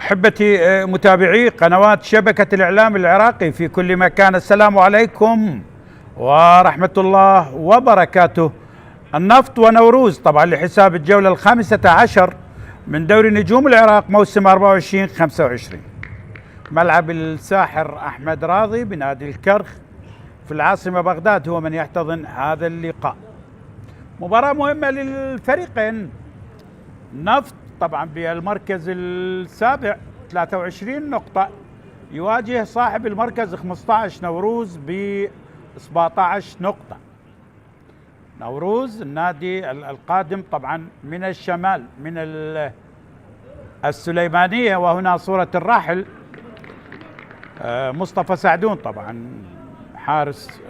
أحبتي متابعي قنوات شبكة الإعلام العراقي في كل مكان، السلام عليكم ورحمة الله وبركاته. النفط ونوروز طبعا لحساب الجولة الخامسة عشر من دوري نجوم العراق موسم 24-25. ملعب الساحر أحمد راضي بنادي الكرخ في العاصمة بغداد هو من يحتضن هذا اللقاء. مباراة مهمة للفريقين. نفط طبعا بالمركز السابع 23 نقطة يواجه صاحب المركز 15 نوروز ب 17 نقطة. نوروز النادي القادم طبعا من الشمال من السليمانية، وهنا صورة الراحل مصطفى سعدون طبعا حارس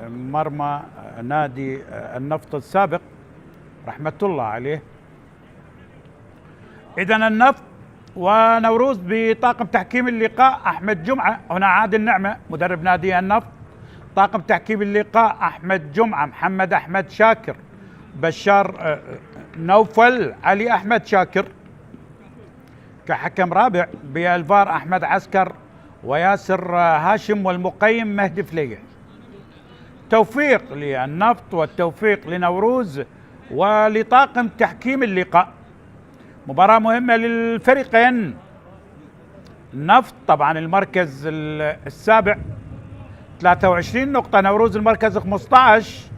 مرمى نادي النفط السابق رحمة الله عليه. إذن النفط ونوروز بطاقم تحكيم اللقاء أحمد جمعة، هنا عادل نعمة مدرب نادي النفط. طاقم تحكيم اللقاء أحمد جمعة، محمد أحمد شاكر، بشار نوفل، علي أحمد شاكر. كحكم رابع بالفار أحمد عسكر وياسر هاشم، والمقيم مهدي فليح. توفيق للنفط والتوفيق لنوروز ولطاقم تحكيم اللقاء. مباراة مهمة للفريقين. نفط طبعا المركز السابع 23 نقطة، نوروز المركز 15.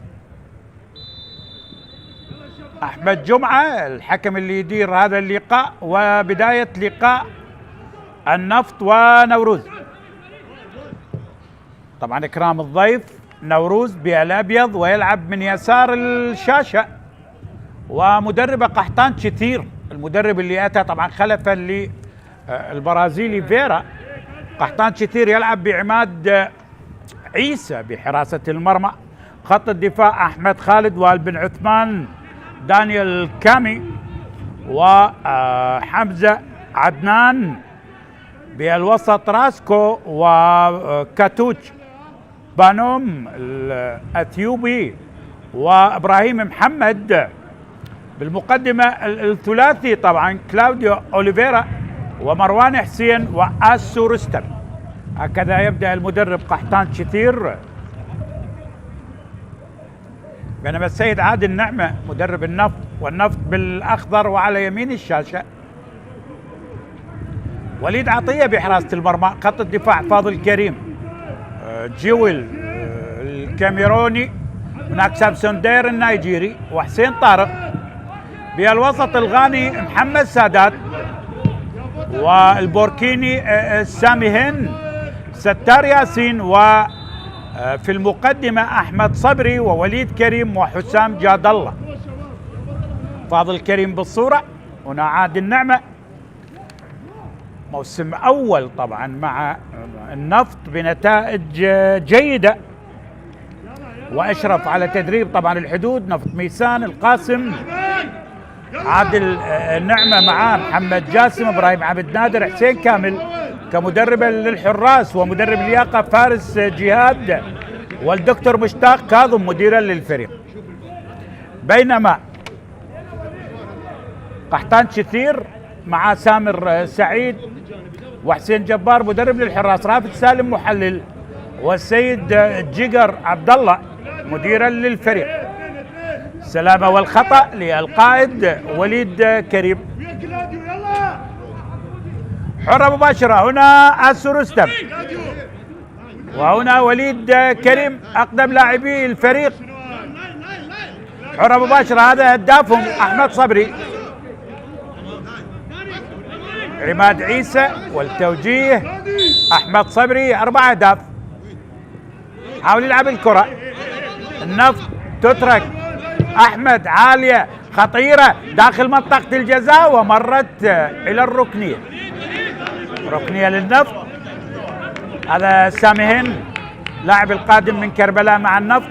أحمد جمعة الحكم اللي يدير هذا اللقاء، وبداية لقاء النفط ونوروز. طبعا إكرام الضيف نوروز بالأبيض ويلعب من يسار الشاشة، ومدربه قحطان شثير المدرب اللي أتى طبعا خلفا للبرازيلي فيرا. قحطان شثير يلعب بعماد عيسى بحراسة المرمى. خط الدفاع أحمد خالد وائل بن عثمان، دانيال كامي وحمزة عدنان. بالوسط راسكو وكاتوتش بانوم الأثيوبي وإبراهيم محمد. بالمقدمة الثلاثي طبعا كلاوديو أوليفيرا ومروان حسين وآسو رستم. هكذا يبدأ المدرب قحطان شثير، بينما السيد عادل نعمة مدرب النفط، والنفط بالأخضر وعلى يمين الشاشة. وليد عطية بحراسة المرمى. خط الدفاع فاضل كريم، جويل الكاميروني، هناك سامسون دير النيجيري، وحسين طارق. بالوسط الغاني محمد سادات، والبوركيني سامي هن، ستار ياسين، وفي المقدمة أحمد صبري ووليد كريم وحسام جاد الله. فاضل كريم بالصورة، هنا عادل نعمة. موسم أول طبعا مع النفط بنتائج جيدة، وأشرف على تدريب طبعا الحدود نفط ميسان القاسم. عادل نعمة معاه محمد جاسم، ابراهيم عبد نادر، حسين كامل كمدرب للحراس، ومدرب اللياقة فارس جهاد، والدكتور مشتاق كاظم مديرا للفريق. بينما قحطان شثير مع سامر سعيد وحسين جبار مدرب للحراس، رافد سالم محلل، والسيد جيجر عبد الله مديرا للفريق. سلامة والخطأ للقائد وليد كريم. حرة مباشرة، هنا آسو رستم، وهنا وليد كريم أقدم لاعبي الفريق. حرة مباشرة، هذا هدافهم أحمد صبري. عماد عيسى والتوجيه أحمد صبري، 4 أهداف. حاول يلعب الكرة. النفط تترك أحمد عالية خطيرة داخل منطقة الجزاء، ومرت إلى الركنية. ركنية للنفط. هذا سامي هن لاعب القادم من كربلاء مع النفط.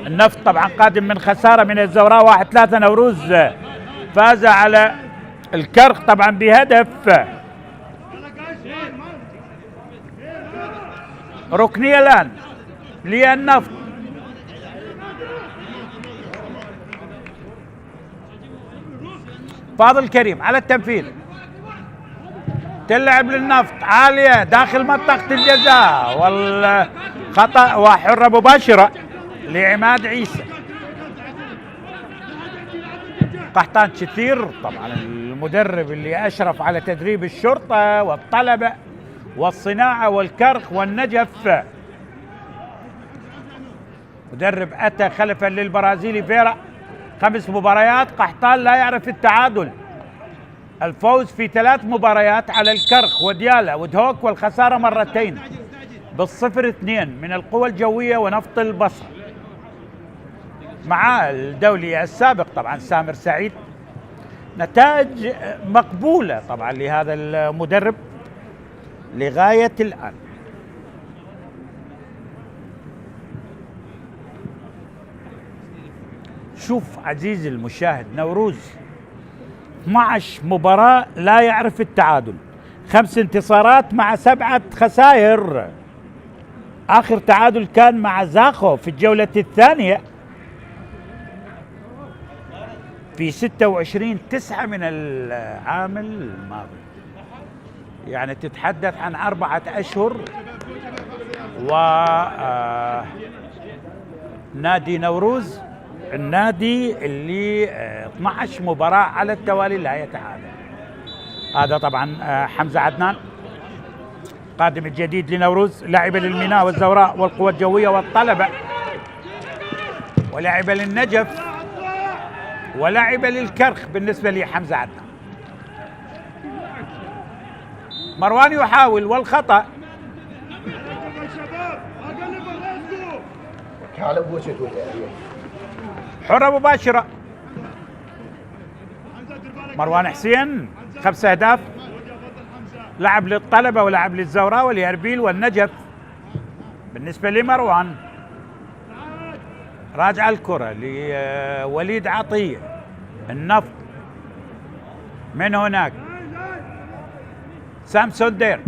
النفط طبعا قادم من خسارة من الزوراء 1-3. نوروز فاز على الكرخ طبعا بهدف. ركنية الآن للنفط. فاضل كريم على التنفيذ، تلعب للنفط عالية داخل منطقة الجزاء، والخطأ وحرة مباشرة لعماد عيسى. قحطان كثير طبعا المدرب اللي أشرف على تدريب الشرطة والطلبة والصناعة والكرخ والنجف، مدرب أتى خلفا للبرازيلي فيرا. 5 مباريات قحطان لا يعرف التعادل، الفوز في 3 مباريات على الكرخ وديالا ودهوك، والخسارة مرتين بال0-2 من القوى الجوية ونفط البصرة، مع الدولي السابق طبعا سامر سعيد. نتائج مقبولة طبعا لهذا المدرب لغاية الآن. شوف عزيزي المشاهد، نوروز 12 مباراة لا يعرف التعادل، 5 انتصارات مع 7 خسائر. آخر تعادل كان مع زاخو في الجولة الثانية في 26/9 من العام الماضي، يعني تتحدث عن 4 أشهر. نادي نوروز النادي اللي 12 مباراة على التوالي لا يتعادل. هذا طبعا حمزة عدنان قادم الجديد لنوروز، لاعب للميناء والزوراء والقوى الجوية والطلبة، ولاعب للنجف، ولاعب للكرخ بالنسبة لي حمزة عدنان. مروان يحاول والخطأ، حرة مباشرة. مروان حسين 5 أهداف، لعب للطلبة ولعب للزوراء واليربيل والنجف. بالنسبة لمروان راجع الكرة لوليد عطية النفط، من هناك سامسون دير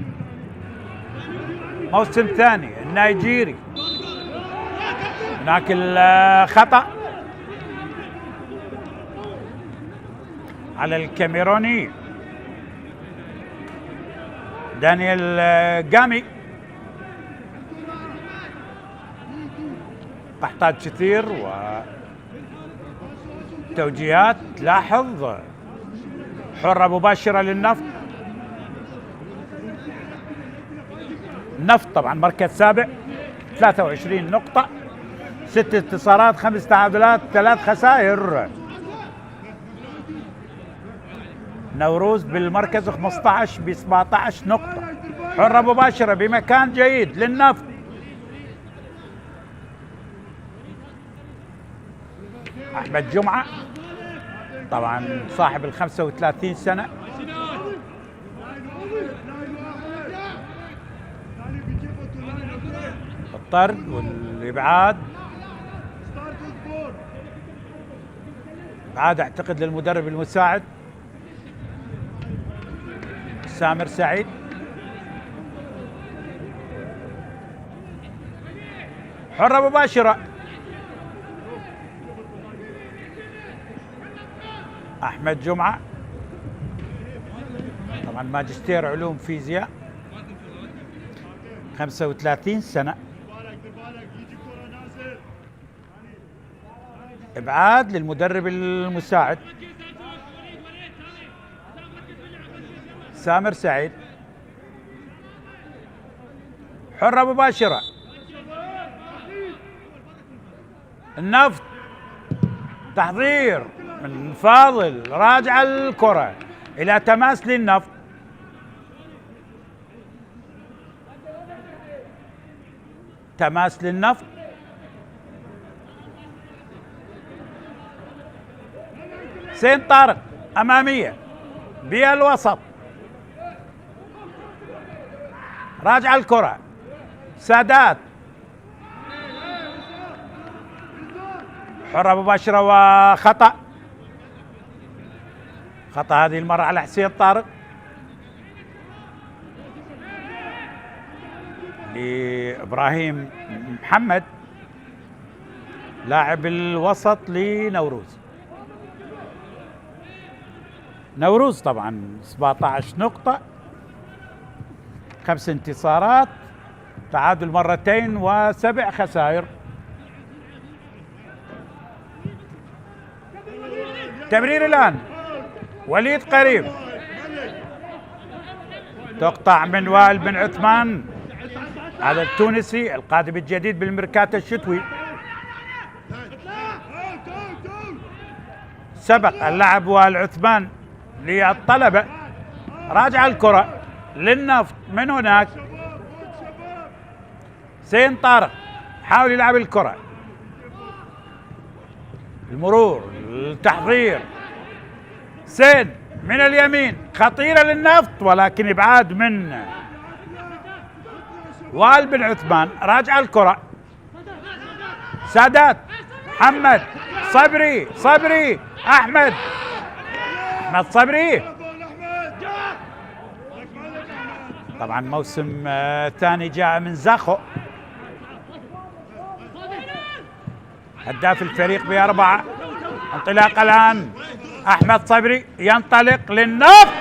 موسم ثاني النيجيري، هناك الخطأ على الكاميروني دانيال جامي. قحطان كثير وتوجيهات، لاحظ حرة مباشرة للنفط. النفط طبعا مركز سابع 23 نقطة، 6 انتصارات 5 تعادلات 3 خسائر. نوروز بالمركز 15 ب 17 نقطة. حرة مباشرة بمكان جيد للنفط، أحمد جمعة طبعا صاحب 35 سنة، الطرد والإبعاد. إبعاد أعتقد للمدرب المساعد سامر سعيد. حرة مباشرة، أحمد جمعة طبعا ماجستير علوم فيزياء، 35 سنة. إبعاد للمدرب المساعد سامر سعيد. حرة مباشرة، النفط تحضير من فاضل، راجع الكرة إلى تماس للنفط، تماس للنفط. حسين طارق أمامية بالوسط، راجع الكرة سادات، حرة مباشرة وخطأ. خطأ هذه المرة على حسين طارق، لإبراهيم محمد لاعب الوسط لنوروز. نوروز طبعا 17 نقطة، 5 انتصارات، تعادل مرتين و7 خسائر. تمرير الآن وليد قريب، تقطع من وائل بن عثمان، هذا التونسي القادم الجديد بالميركاتو الشتوي. سبق اللاعب وائل عثمان للطلبة، راجع الكرة للنفط من هناك، سين طارق حاول يلعب الكرة، المرور، التحضير، سين من اليمين خطيرة للنفط ولكن ابعاد من وائل بن عثمان، راجع الكرة، سادات، محمد صبري احمد صبري. طبعا موسم ثاني جاء من زاخو، هداف الفريق ب4. انطلاق الان احمد صبري ينطلق للنفط،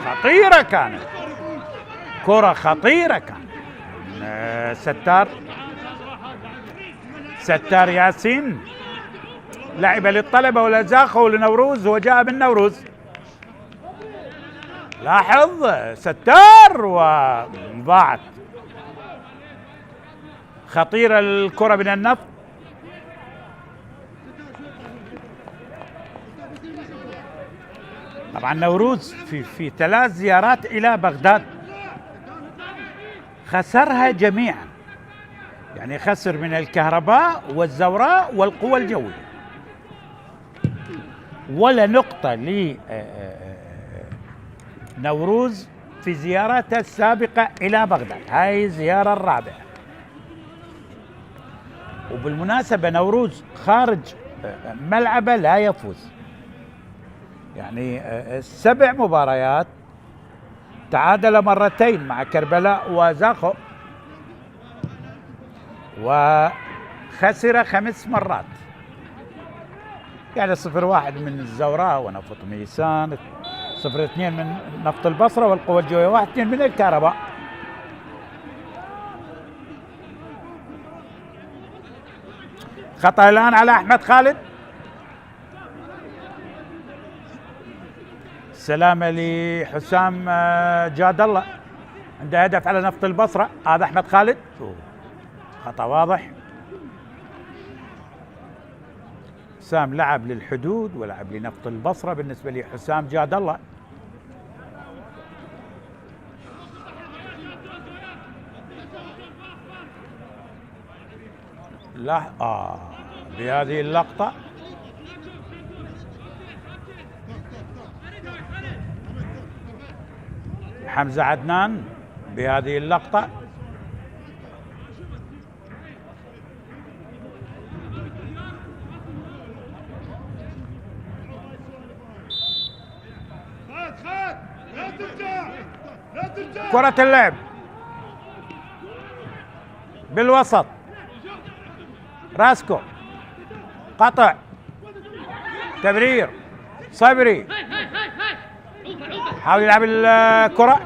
خطيرة كانت، كرة خطيرة كانت. ستار ياسين لعب للطلبة ولزاخو ولنوروز وجاء من نوروز. لاحظ ستار وضاعت، خطيرة الكرة من النفط. طبعا نوروز في 3 زيارات إلى بغداد خسرها جميعا، يعني خسر من الكهرباء والزوراء والقوى الجوية، ولا نقطة لنوروز في زيارته السابقة إلى بغداد، هاي الزيارة الرابعة. وبالمناسبة نوروز خارج ملعبه لا يفوز، يعني 7 مباريات، تعادل مرتين مع كربلاء وزاخو، وخسر 5 مرات، يعني 0-1 من الزوراء ونفط ميسان، 0-2 من نفط البصرة والقوى الجوية، 1-2 من الكهرباء. خطأ الآن على أحمد خالد، سلامة لحسام جاد الله، عنده هدف على نفط البصرة، هذا أحمد خالد، خطأ واضح. حسام لعب للحدود ولعب لنفط البصرة بالنسبة لحسام جاد الله. لا بهذه اللقطة حمزة عدنان، بهذه اللقطة كرة اللعب بالوسط، راسكو قطع، تمرير، صبري حاول يلعب الكرة،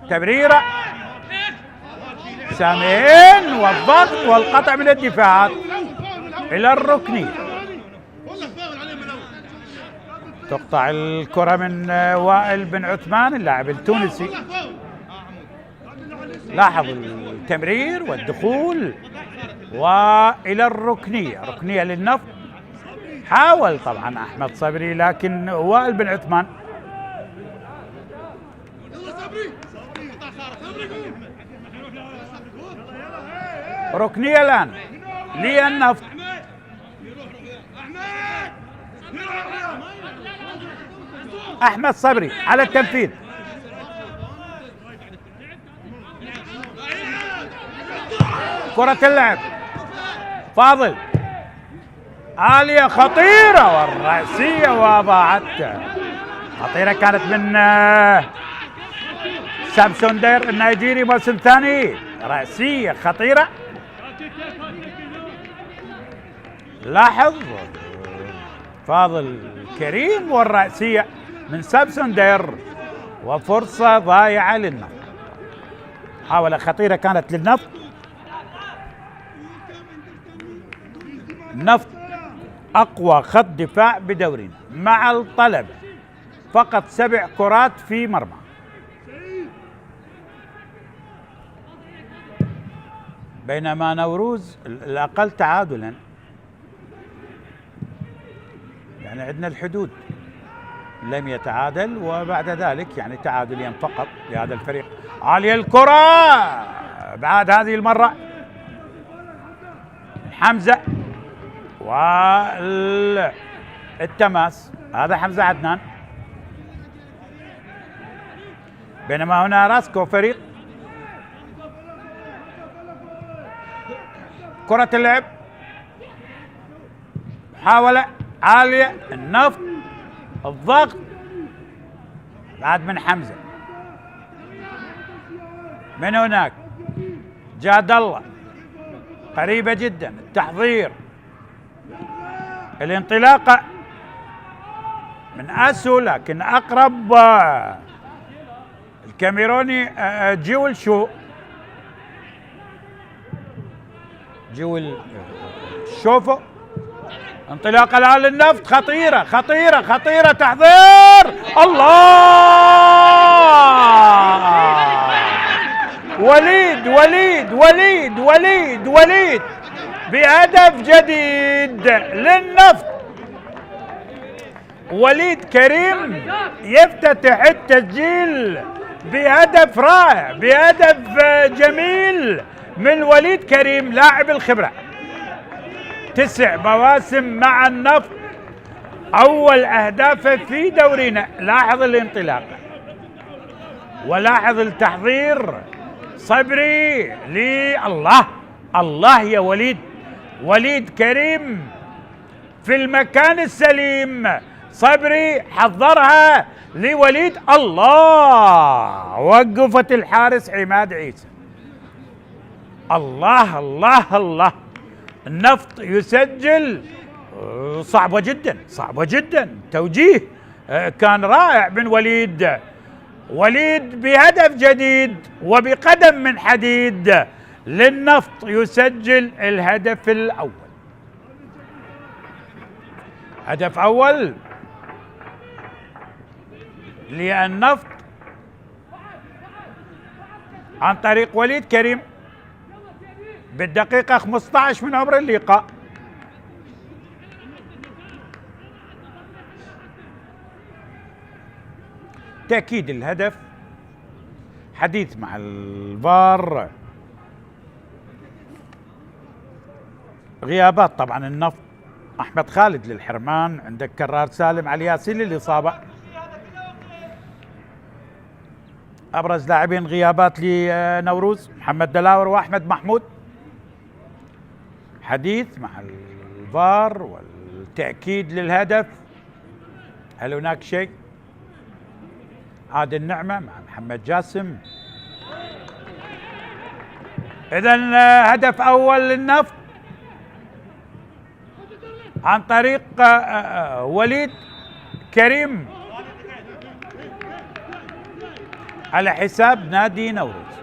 تمريرة، سامين والضغط والقطع من الدفاعات إلى الركني. تقطع الكرة من وائل بن عثمان اللاعب التونسي، لاحظ التمرير والدخول وإلى الركنية، ركنية للنفط. حاول طبعا أحمد صبري لكن وائل بن عثمان. ركنية الآن للنفط، أحمد صبري على التنفيذ، كرة اللعب، فاضل، عالية خطيرة والرأسية وضاعت، خطيرة كانت من سامسون دير النيجيري، موسم ثاني، رأسية خطيرة. لاحظ فاضل كريم والرأسية من سابسندير، وفرصة ضايعة للنفط. محاولة خطيرة كانت للنفط. النفط أقوى خط دفاع بدورنا مع الطلبة، فقط 7 كرات في مرمى. بينما نوروز الأقل تعادلا، يعني عندنا الحدود لم يتعادل، وبعد ذلك يعني تعادلين فقط لهذا الفريق. عالية الكرة بعد هذه المرة حمزة والتماس، هذا حمزة عدنان. بينما هنا راسكو فريق. كرة اللعب، محاولة عالية، النفط، الضغط بعد من حمزة. من هناك جاد الله، قريبة جدا، التحضير، الانطلاقة من أسو لكن أقرب الكاميروني جيول شوفو. انطلاقة الآن للنفط، خطيرة خطيرة خطيرة، تحضير، الله! وليد وليد وليد وليد وليد بهدف جديد للنفط. وليد كريم يفتتح التسجيل بهدف رائع، بهدف جميل من وليد كريم لاعب الخبرة. 9 مواسم مع النفط، أول أهدافه في دورنا. لاحظ الانطلاقة ولاحظ التحضير. صبري الله الله يا وليد، وليد كريم في المكان السليم. صبري حضرها لوليد، الله! وقفت الحارس عماد عيسى. الله الله الله، النفط يسجل. صعبة جدا صعبة جدا، توجيه كان رائع من وليد. وليد بهدف جديد وبقدم من حديد للنفط يسجل الهدف الأول. هدف أول للنفط عن طريق وليد كريم بالدقيقة 15 من عمر اللقاء. تأكيد الهدف، حديث مع الفار، غيابات طبعا النفط، أحمد خالد للحرمان، عندك كرار سالم، علي ياسين للإصابة. أبرز لاعبين غيابات لنوروز محمد دلاور وأحمد محمود. حديث مع الفار والتأكيد للهدف. هل هناك شيء؟ عادل النعمة مع محمد جاسم. إذن هدف أول للنفط عن طريق وليد كريم على حساب نادي نوروز.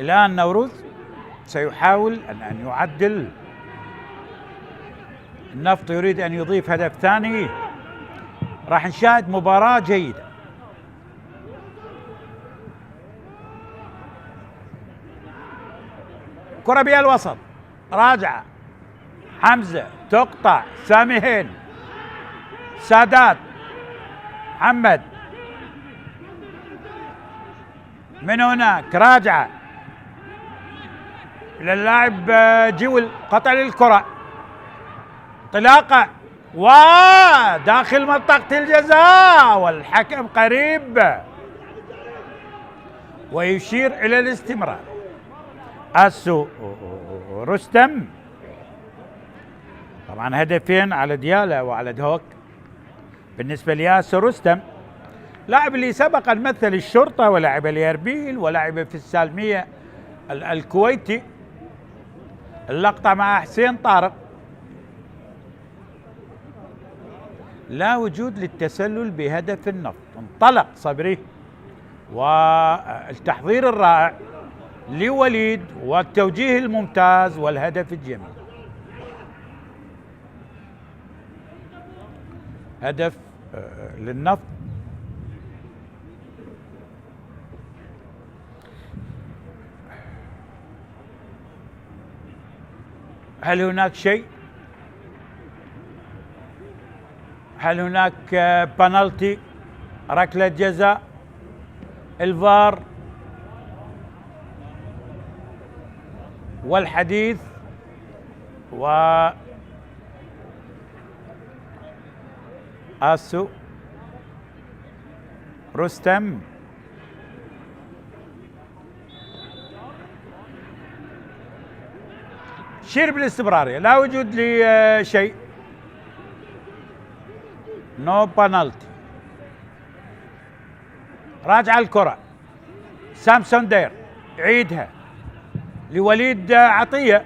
الآن نوروز سيحاول أن يعدل. النفط يريد أن يضيف هدف ثاني. راح نشاهد مباراة جيدة. كرة بها الوسط، راجعة حمزة، تقطع، سامي، سادات، محمد، من هناك راجعة إلى اللاعب جول، قطع للكرة، انطلاقة وداخل منطقة الجزاء والحكم قريب ويشير إلى الاستمرار. أسو رستم، طبعا هدفين على ديالا وعلى دهوك. بالنسبة لياسو رستم لاعب اللي سبق أن مثل الشرطة ولعب اليربيل ولعب في السالمية الكويتي. اللقطة مع حسين طارق لا وجود للتسلل بهدف النفط. انطلق صبري والتحضير الرائع لوليد والتوجيه الممتاز والهدف الجميل. هدف للنفط. هل هناك شيء؟ هل هناك بنالتي، ركلة جزاء، الفار والحديث آسو رستم شير بالاستمرارية، لا وجود لشيء، نو بنالتي. راجع الكرة سامسون دير يعيدها لوليد عطية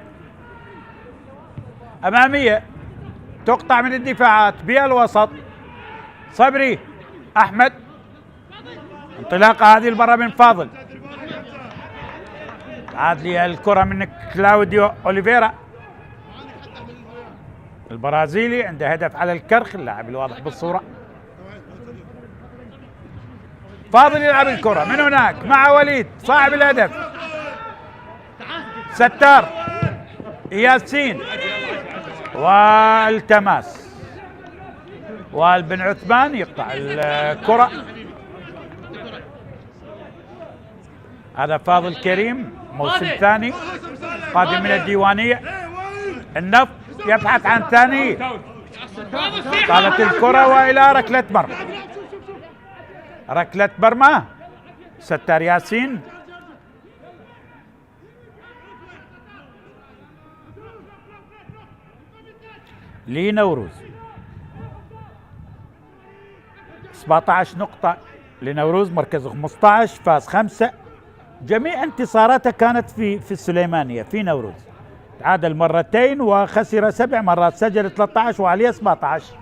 أمامية تقطع من الدفاعات بالوسط. صبري أحمد، انطلاقة هذه المرة من فاضل، عاد لي الكرة من كلاوديو أوليفيرا البرازيلي، عنده هدف على الكرخ، اللاعب الواضح بالصورة. فاضل يلعب الكرة من هناك مع وليد صاحب الهدف، ستار ياسين والتماس، والبن عثمان يقطع الكرة. هذا فاضل كريم موسم ثاني قادم من الديوانية. النفط يبحث عن ثاني، طالت الكرة والى ركلة مرمى، ركلة مرمى. ستار ياسين لنوروز، 17 نقطة لنوروز، مركز 15، فاز 5. جميع انتصاراته كانت في السليمانية في نوروز، تعادل مرتين وخسر 7 مرات، سجل 13 وعليه 17.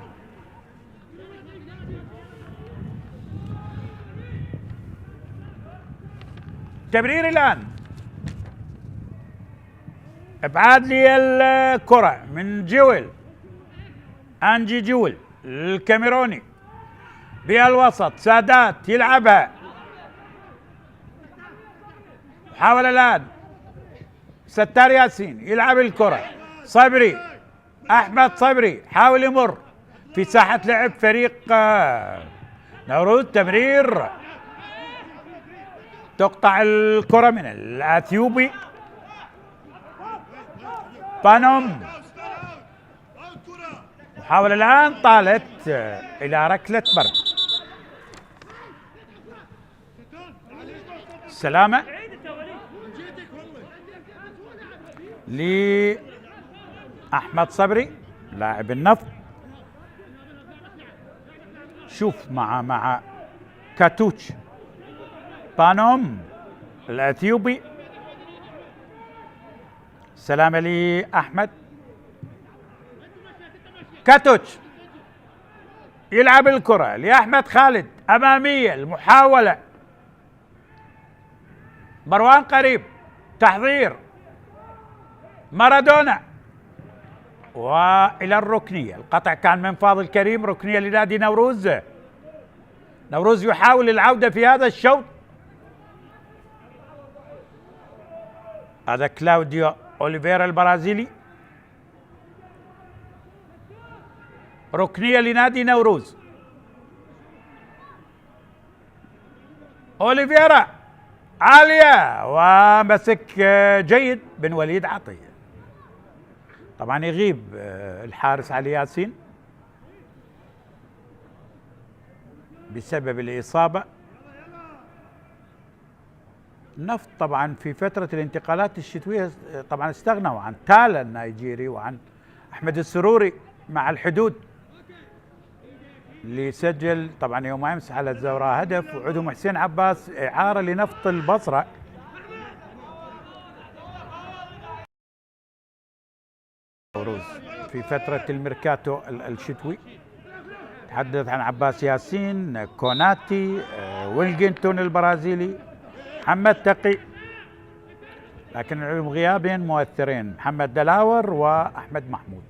تمرير الآن، ابعاد لي الكرة من جويل، انجي جويل الكاميروني بالوسط، سادات يلعبها، حاول الآن ستار ياسين يلعب الكرة، صبري أحمد صبري حاول يمر في ساحة لعب فريق نوروز. تمرير، تقطع الكرة من الأثيوبي بانوم، محاولة الآن طالت إلى ركلة مرمى. سلامة لأحمد صبري لاعب النفط. شوف مع كاتوتش بانوم الأثيوبي. سلامة لأحمد، كاتوتش يلعب الكرة لأحمد خالد أمامية، المحاولة مروان قريب، تحضير مارادونا والى الركنيه. القطع كان من فاضل كريم، ركنيه لنادي نوروز. نوروز يحاول العوده في هذا الشوط. هذا كلاوديو أوليفيرا البرازيلي، ركنيه لنادي نوروز. أوليفيرا عالية ومسك جيد بن وليد عطية. طبعا يغيب الحارس علي ياسين بسبب الإصابة. النفط طبعا في فترة الانتقالات الشتوية طبعا استغنوا عن تالا النيجيري وعن أحمد السروري مع الحدود، اللي سجل طبعا يوم امس على الزوراء هدف، وعندهم حسين عباس اعاره لنفط البصره. في فتره الميركاتو الشتوي تحدث عن عباس ياسين، كوناتي، ويلجنتون البرازيلي، محمد تقي، لكن غيابين مؤثرين، محمد دلاور وأحمد محمود.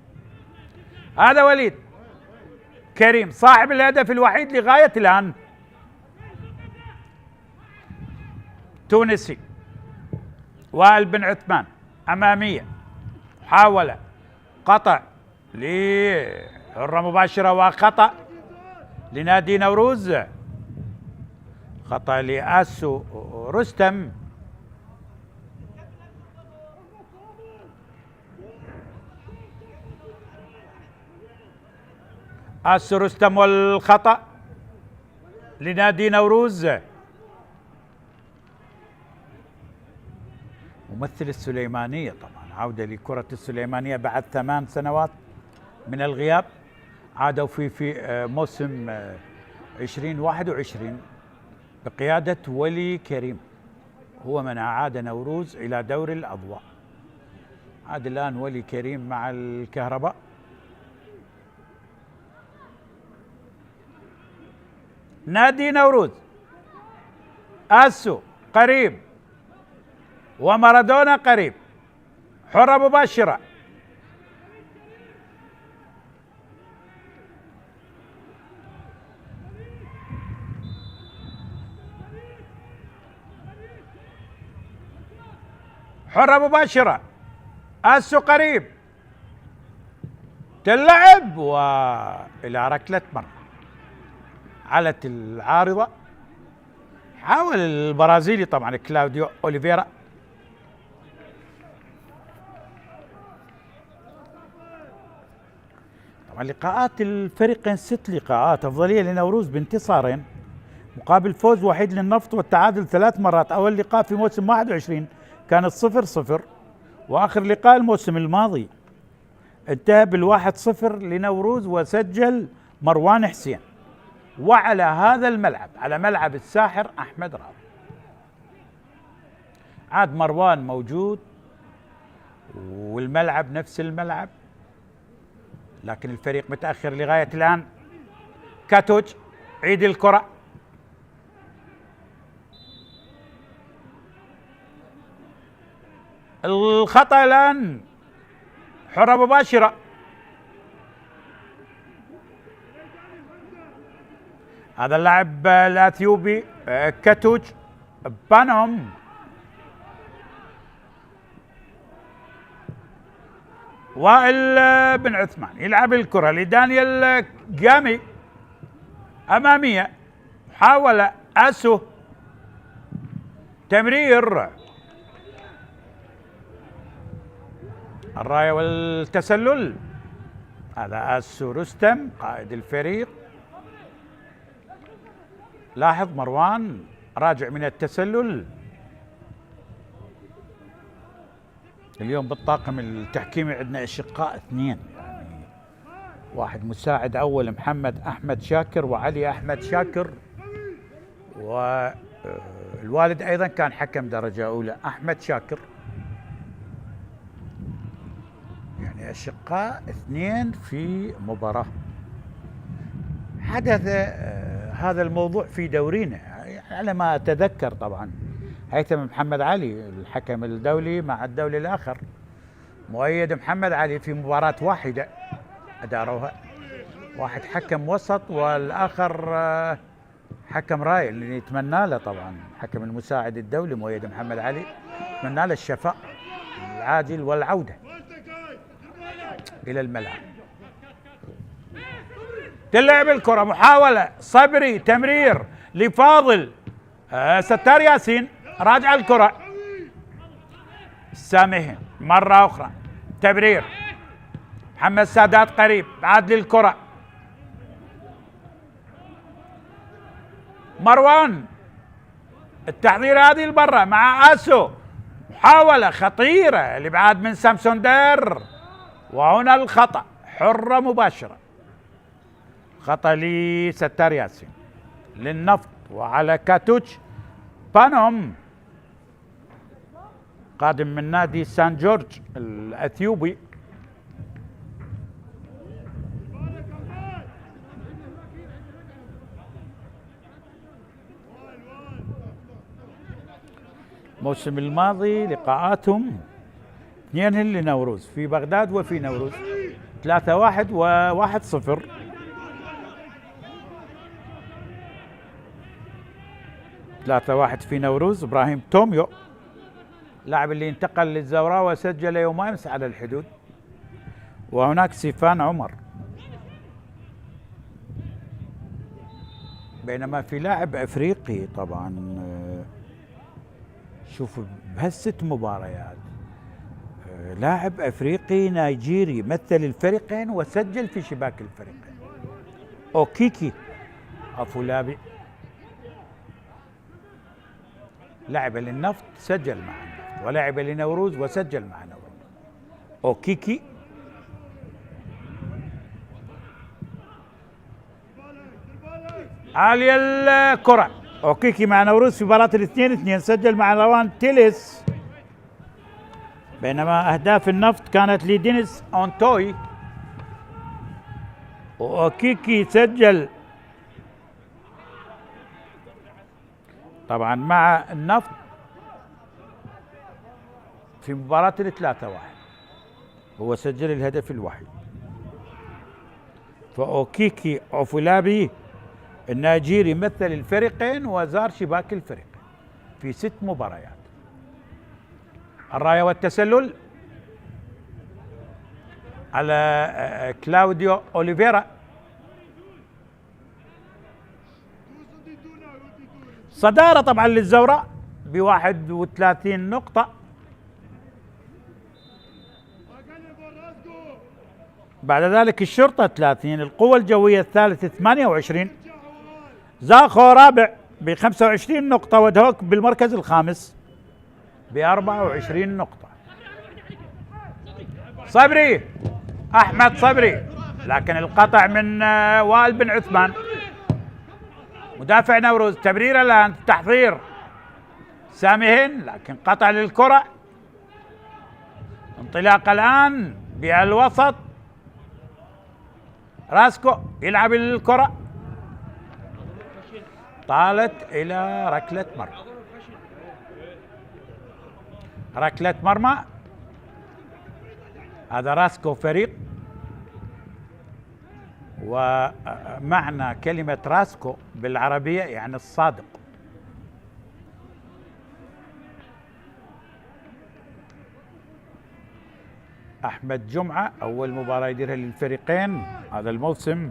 هذا وليد كريم صاحب الهدف الوحيد لغاية الآن، تونسي. وائل بن عثمان أمامية، محاولة قطع لحرة مباشرة وخطأ لنادي نوروز، خطأ لآسو رستم. آسو رستم والخطأ لنادي نوروز. ممثل السليمانية طبعا، عودة لكرة السليمانية بعد 8 سنوات من الغياب، عادوا في موسم 2021 بقيادة ولي كريم، هو من أعاد نوروز إلى دور الأضواء. عاد الآن ولي كريم مع الكهرباء. نادي نوروز، آسو قريب ومارادونا قريب، حرة مباشرة، حرة مباشرة، آسو قريب، تلعب وإلى ركلة مرمى. علت العارضة، حاول البرازيلي طبعا كلاوديو أوليفيرا، طبعا لقاءات الفريقين 6 لقاءات، أفضلية لنوروز بانتصارين مقابل فوز وحيد للنفط والتعادل 3 مرات. أول لقاء في موسم 21 كانت 0-0، وآخر لقاء الموسم الماضي انتهى بال1-0 لنوروز، وسجل مروان حسين. وعلى هذا الملعب، على ملعب الساحر أحمد راضي، عاد مروان موجود والملعب نفس الملعب، لكن الفريق متأخر لغاية الآن. كاتوج عيد الكرة، الخطأ الآن، حرة مباشرة، هذا اللاعب الأثيوبي كاتوج بانوم. وائل بن عثمان يلعب الكرة لدانيال جامي، أمامية، محاولة، آسو، تمرير، الراية والتسلل. هذا آسو رستم قائد الفريق. لاحظ مروان راجع من التسلل. اليوم بالطاقم التحكيمي عندنا أشقاء 2، يعني واحد مساعد أول محمد أحمد شاكر وعلي أحمد شاكر، والوالد أيضا كان حكم درجة أولى أحمد شاكر، يعني أشقاء 2 في مباراة. حدث هذا الموضوع في دورينا على ما أتذكر، طبعا هيثم محمد علي الحكم الدولي مع الدولي الآخر، مؤيد محمد علي في مباراة واحدة أداروها، واحد حكم وسط والآخر حكم راي، اللي يتمنى له طبعا حكم المساعد الدولي مؤيد محمد علي، يتمنى له الشفاء العاجل والعودة إلى الملعب. تلعب الكرة، محاولة، صبري، تمرير لفاضل، ستار ياسين، راجع الكرة، سامحين مرة أخرى، تمرير، محمد سادات قريب، عاد للكرة، مروان، التحضير هذه البرة مع آسو، محاولة خطيرة الإبعاد من سامسون دير، وهنا الخطأ، حرة مباشرة، خطأ لستار ياسين للنفط وعلى كاتوتش بانوم قادم من نادي سان جورج الأثيوبي. الموسم الماضي لقاءاتهم 2 لنوروز في بغداد وفي نوروز، 3-1 و1-0. في نوروز. ابراهيم توميو لاعب اللي انتقل للزوراء وسجل يوم امس على الحدود، وهناك سيفان عمر. بينما في لاعب افريقي طبعا، شوف بهالست مباريات لاعب افريقي نيجيري مثل الفريقين وسجل في شباك الفريقين، اوكيكي افولابي، لعب للنفط سجل مع النفط، ولعب لنوروز وسجل مع نوروز. اوكيكي عالية الكرة، اوكيكي مع نوروز في مباراة 2-2 سجل مع روان تيليس، بينما اهداف النفط كانت لدينيس اونتوي، واوكيكي سجل طبعا مع النفط في مباراة 3-1، هو سجل الهدف الوحيد. فأوكيكي أفولابي النيجيري مثل الفريقين وزار شباك الفريقين في 6 مباريات. الراية والتسلل على كلاوديو أوليفيرا، صدارة طبعا للزوراء ب31 نقطة. بعد ذلك الشرطة 30، القوة الجوية الثالث 28، زاخو رابع ب25 نقطة، ودهوك بالمركز الخامس ب24 نقطة. صبري أحمد صبري، لكن القطع من وائل بن عثمان مدافع نوروز. تمرير الآن، تحضير سامهين، لكن قطع للكرة. انطلاق الآن بالوسط، راسكو يلعب الكرة، طالت إلى ركلة مرمى. ركلة مرمى، هذا راسكو فريق، ومعنى كلمة راسكو بالعربية يعني الصادق. أحمد جمعة أول مباراة يديرها للفريقين هذا الموسم.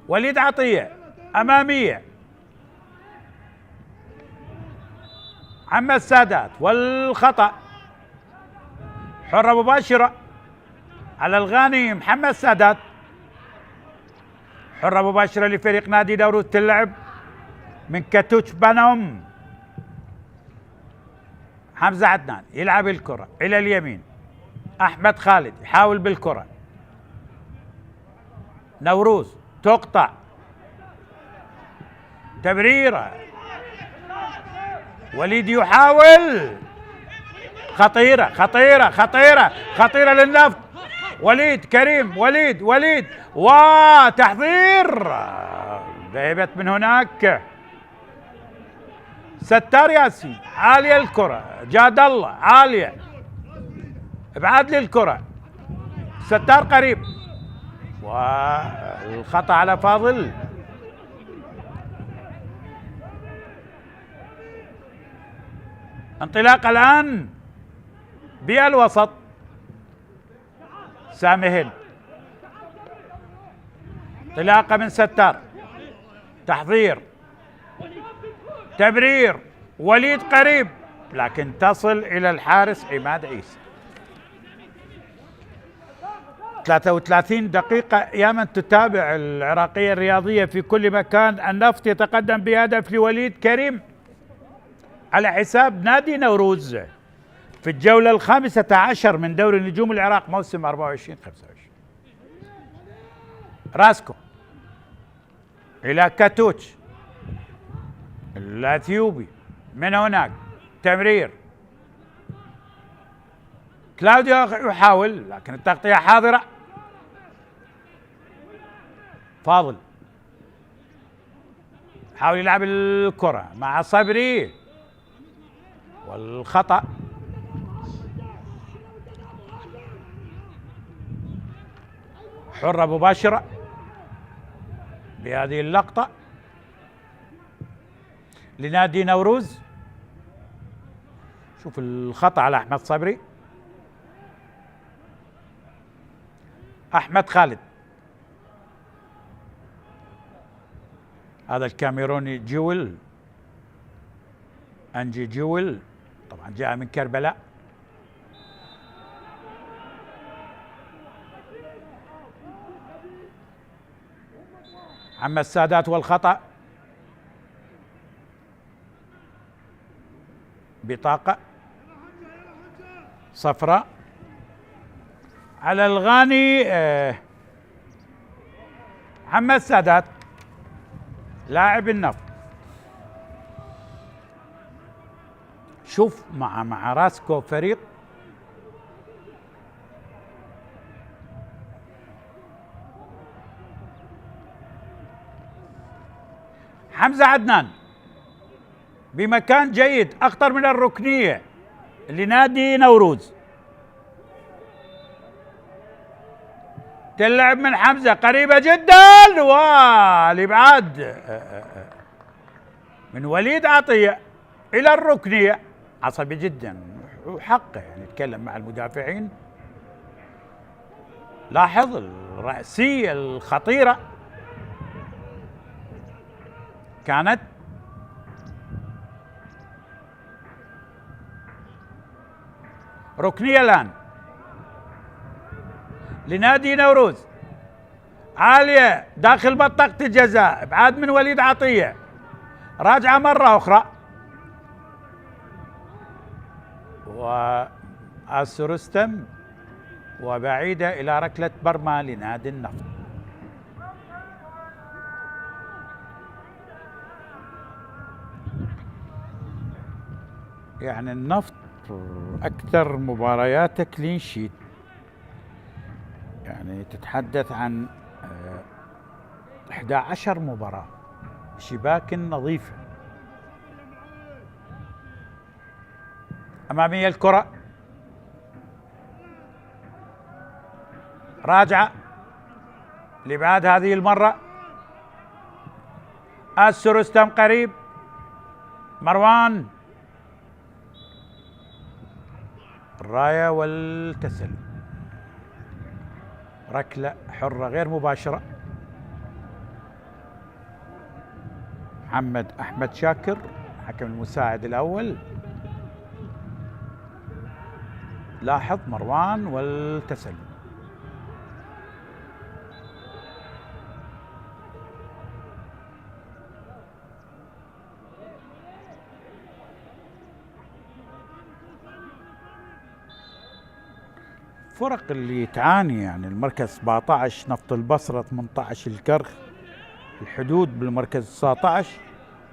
وليد عطية أمامية، عم السادات والخطأ، حرة مباشرة على الغاني محمد سادات، حرة مباشرة لفريق نادي نوروز، تلعب من كاتوتش بانوم. حمزة عدنان يلعب الكرة إلى اليمين، أحمد خالد يحاول بالكرة، نوروز تقطع، تمريرة، وليد يحاول، خطيرة خطيرة خطيرة خطيرة للنفط، وليد كريم، وليد وتحضير، ذهبت من هناك. ستار ياسين، عالية الكرة، جاد الله عالية، ابعاد للكرة، ستار قريب، والخطأ على فاضل. انطلاق الآن بالوسط، سامهين، انطلاقة من ستار، تحضير، تمرير، وليد قريب، لكن تصل إلى الحارس عماد عيسى. 33 دقيقة يا من تتابع العراقية الرياضية في كل مكان. النفط يتقدم بهدف لوليد كريم على حساب نادي نوروز في الجولة 15 من دوري نجوم العراق موسم 24-25. راسكو إلى كاتوتش الأثيوبي، من هناك تمرير، كلاوديو يحاول لكن التغطية حاضرة. فاضل حاول يلعب الكرة مع صبري والخطأ. حرة مباشرة بهذه اللقطة لنادي نوروز. شوف الخطأ على أحمد صبري. أحمد خالد، هذا الكاميروني جويل، أنجي جويل، طبعا جاء من كربلاء. عم السادات والخطأ، بطاقة صفراء على الغاني. عم السادات لاعب النفط. شوف مع راسكو فريق حمزة عدنان بمكان جيد، أخطر من الركنية لنادي نوروز. تلعب من حمزة قريبة جدا، والإبعاد من وليد عطية إلى الركنية. عصبي جدا وحقه يعني يتكلم مع المدافعين. لاحظ الرأسية الخطيرة كانت ركنية الآن لنادي نوروز، عالية داخل منطقة الجزاء، ابعاد من وليد عطية، راجعة مرة أخرى، وآسرستم، وبعيدة إلى ركلة مرمى لنادي النفط. يعني النفط أكثر مبارياته كلين شيت، يعني تتحدث عن 11 مباراة شباك نظيفة. أمامية الكرة، راجعة لإبعاد هذه المرة. السرستم قريب، مروان، الراية والتسلل. ركلة حرة غير مباشرة. محمد أحمد شاكر حكم المساعد الأول. لاحظ مروان والتسلل. فرق اللي تعاني يعني المركز 17 نفط البصرة، 18 الكرخ، الحدود بالمركز 19،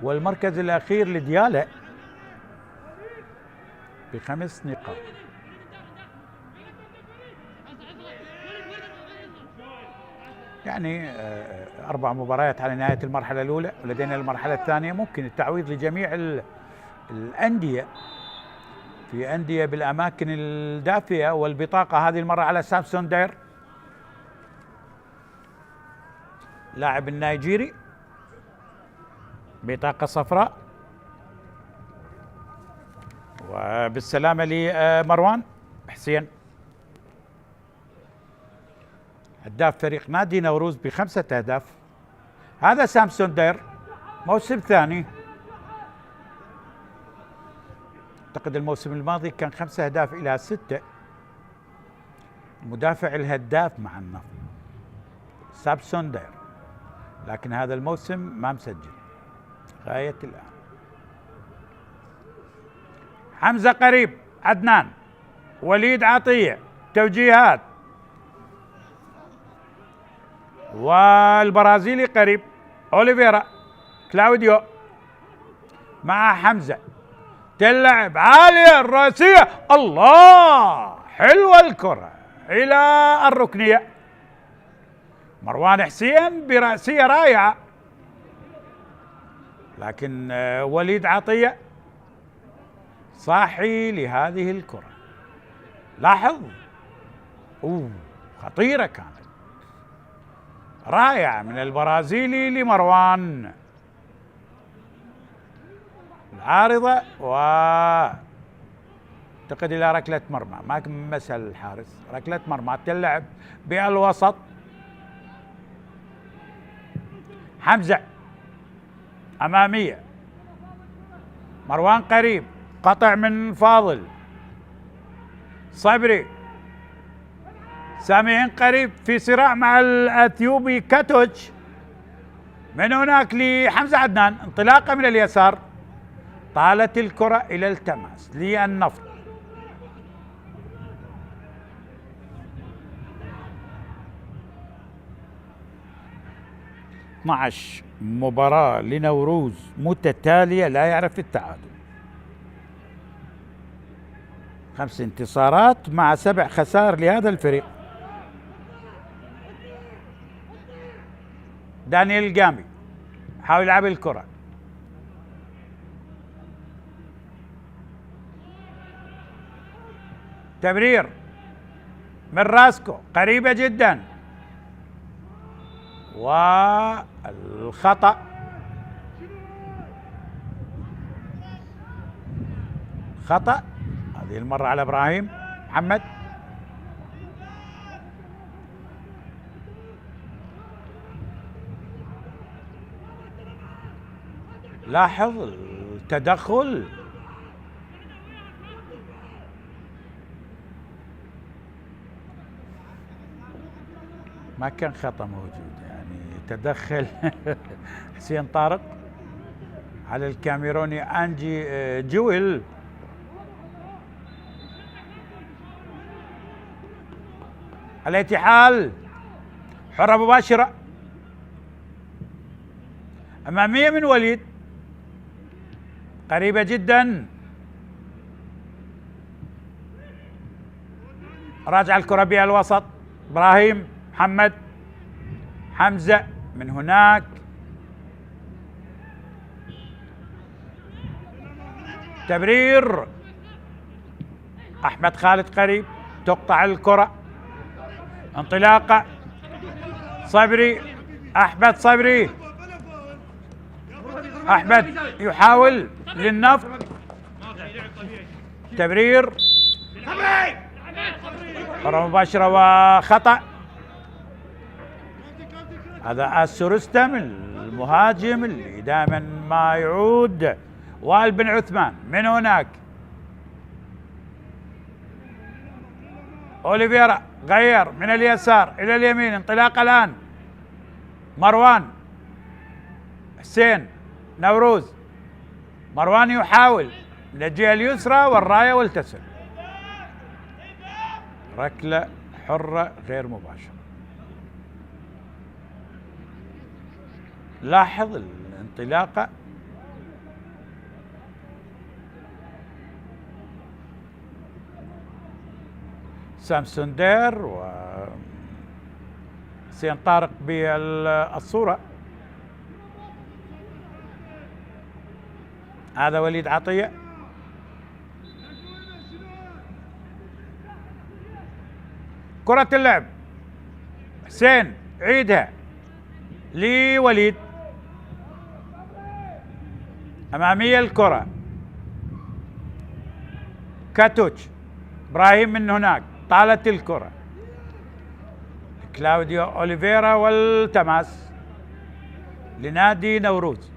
والمركز الأخير لديالة ب5 نقاط. يعني 4 مباريات على نهاية المرحلة الأولى، ولدينا المرحلة الثانية. ممكن التعويض لجميع الأندية، في أندية بالأماكن الدافئة. والبطاقة هذه المرة على سامسون دير، لاعب النيجيري، بطاقة صفراء. وبالسلامة لمروان حسين، هداف فريق نادي نوروز ب5 أهداف. هذا سامسون دير، موسم ثاني. أعتقد الموسم الماضي كان 5 أهداف إلى 6. المدافع الهداف مع النفط سامسون دير، لكن هذا الموسم ما مسجل غاية الآن. حمزة قريب، عدنان، وليد عطية، توجيهات، والبرازيلي قريب أوليفيرا، كلاوديو مع حمزة. تلعب عالية الرأسية، الله، حلوة الكرة إلى الركنية. مروان حسين برأسية رائعة، لكن وليد عطية صاحي لهذه الكرة. لاحظ، خطيرة كانت، رائعة من البرازيلي لمروان. العارضة اعتقد الى ركلة مرمى، ما مسها الحارس، ركلة مرمى تلعب بالوسط. حمزة امامية، مروان قريب، قطع من فاضل، صبري، سامعين قريب في صراع مع الاثيوبي كاتوتش. من هناك لحمزة عدنان، انطلاقة من اليسار، طالت الكرة الى التماس للنفط. مباراة لنوروز متتالية لا يعرف التعادل، 5 انتصارات مع 7 خسائر لهذا الفريق. دانيال الجامي حاول يلعب الكرة، تمرير من راسكو قريبة جدا، والخطأ خطأ هذه المرة على إبراهيم محمد. لاحظ التدخل، ما كان خطأ موجود، يعني تدخل حسين طارق على الكاميروني أنجي جويل. على أي حال حرة مباشرة أمامية من وليد، قريبة جدا، راجع الكرة بها الوسط، إبراهيم محمد، حمزة من هناك، تبرير أحمد خالد قريب، تقطع الكرة، انطلاقة صبري، أحمد صبري، أحمد يحاول للنفط، تبرير، كرة مباشرة وخطأ. هذا السورستم المهاجم اللي دائما ما يعود، وائل بن عثمان من هناك، أوليفيرا غير من اليسار إلى اليمين، انطلاقة الآن، مروان، حسين، نوروز، مروان يحاول من الجهة اليسرى والراية والتسل، ركلة حرة غير مباشرة. لاحظ الانطلاقة، سامسون دير وحسين طارق بالصورة. هذا وليد عطية، كرة اللعب، حسين عيدها لوليد، أمامية الكرة، كاتوتش، إبراهيم من هناك، طالت الكرة، كلاوديو أوليفيرا والتماس لنادي نوروز.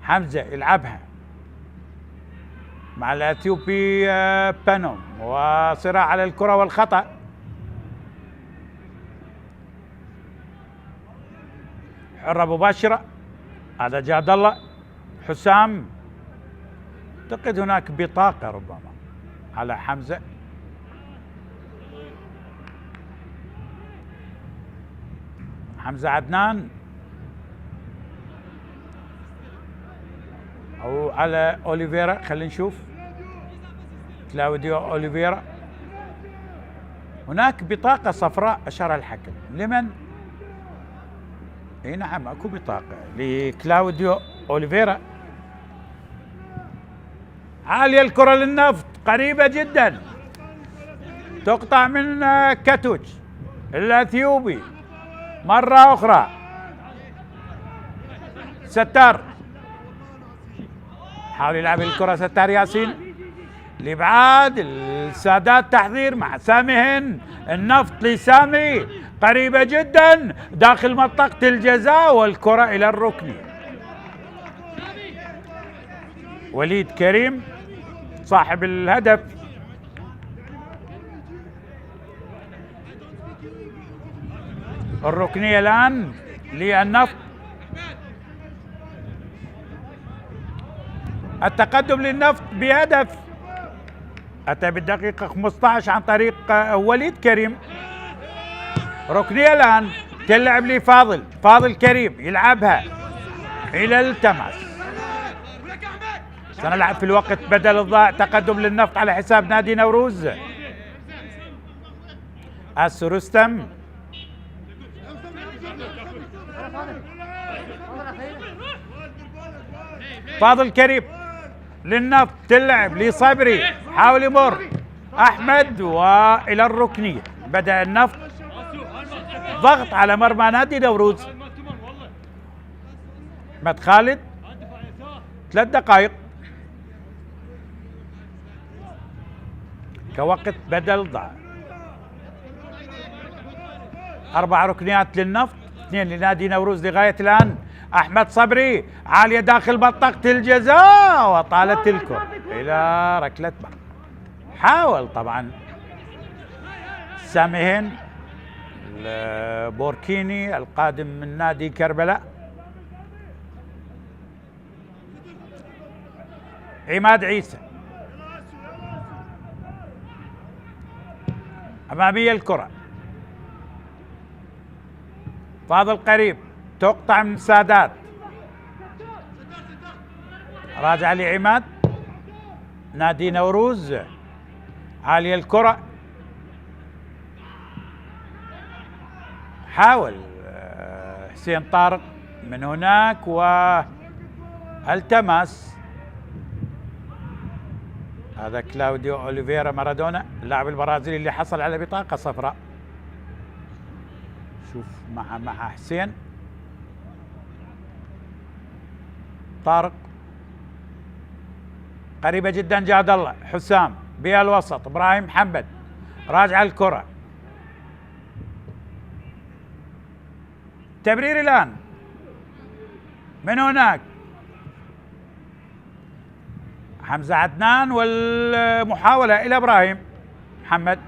حمزة يلعبها مع الأثيوبي بانوم، وصراع على الكرة والخطأ. حرة مباشرة، هذا جاد الله حسام، اعتقد هناك بطاقة ربما على حمزة. حمزة عدنان او على اوليفيرا، خلينا نشوف، كلاوديو اوليفيرا، هناك بطاقة صفراء اشار الحكم، لمن؟ اي نعم اكو بطاقة لكلاوديو اوليفيرا. عالية الكرة للنفط، قريبة جدا، تقطع من كاتوش الاثيوبي مرة اخرى. ستار حاول يلعب الكرة، ستار ياسين لابعاد السادات، تحذير مع سامي هند. النفط لسامي، قريبة جدا داخل منطقة الجزاء والكرة الى الركن. وليد كريم صاحب الهدف. الركنية الآن للنفط، التقدم للنفط بهدف أتى بالدقيقة 15 عن طريق وليد كريم. ركنية الآن تلعب لفاضل، فاضل كريم يلعبها إلى التماس. سنلعب في الوقت بدل الضائع. تقدم للنفط على حساب نادي نوروز. رستم فاضل كريم للنفط، تلعب لصبري، حاول يمر احمد والى الركنيه. بدأ النفط ضغط على مرمى نادي نوروز. احمد خالد 3 دقائق كوقت بدل ضائع. 4 ركنيات للنفط، 2 لنادي نوروز لغاية الآن. أحمد صبري عالية داخل منطقة الجزاء وطالت الكرة إلى ركلة مرمى. حاول طبعا سامي هند البوركيني القادم من نادي كربلاء. عماد عيسى أمامية الكرة، فاضل قريب، تقطع من سادات، راجع لعماد نادي نوروز. عالية الكرة، حاول حسين طارق من هناك والتماس. هذا كلاوديو اوليفيرا مارادونا اللاعب البرازيلي اللي حصل على بطاقة صفراء. شوف مع حسين طارق، قريبة جدا. جاد الله حسام بالوسط، ابراهيم محمد راجع الكرة، تمرير الآن من هناك حمزة عدنان والمحاولة إلى إبراهيم محمد،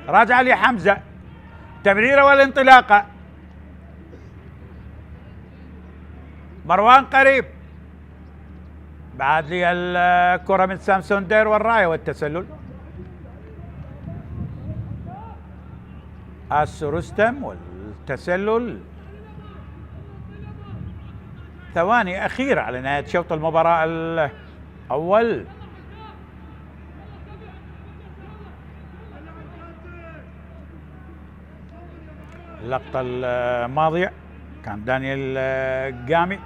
راجع لحمزة، تمريرة والانطلاقة. مروان قريب، بعد لي الكرة من سامسون دير والراية والتسلل. رستم والتسلل. ثواني أخيرة على نهاية شوط المباراة الأول. اللقطة الماضية كان دانيال قامي،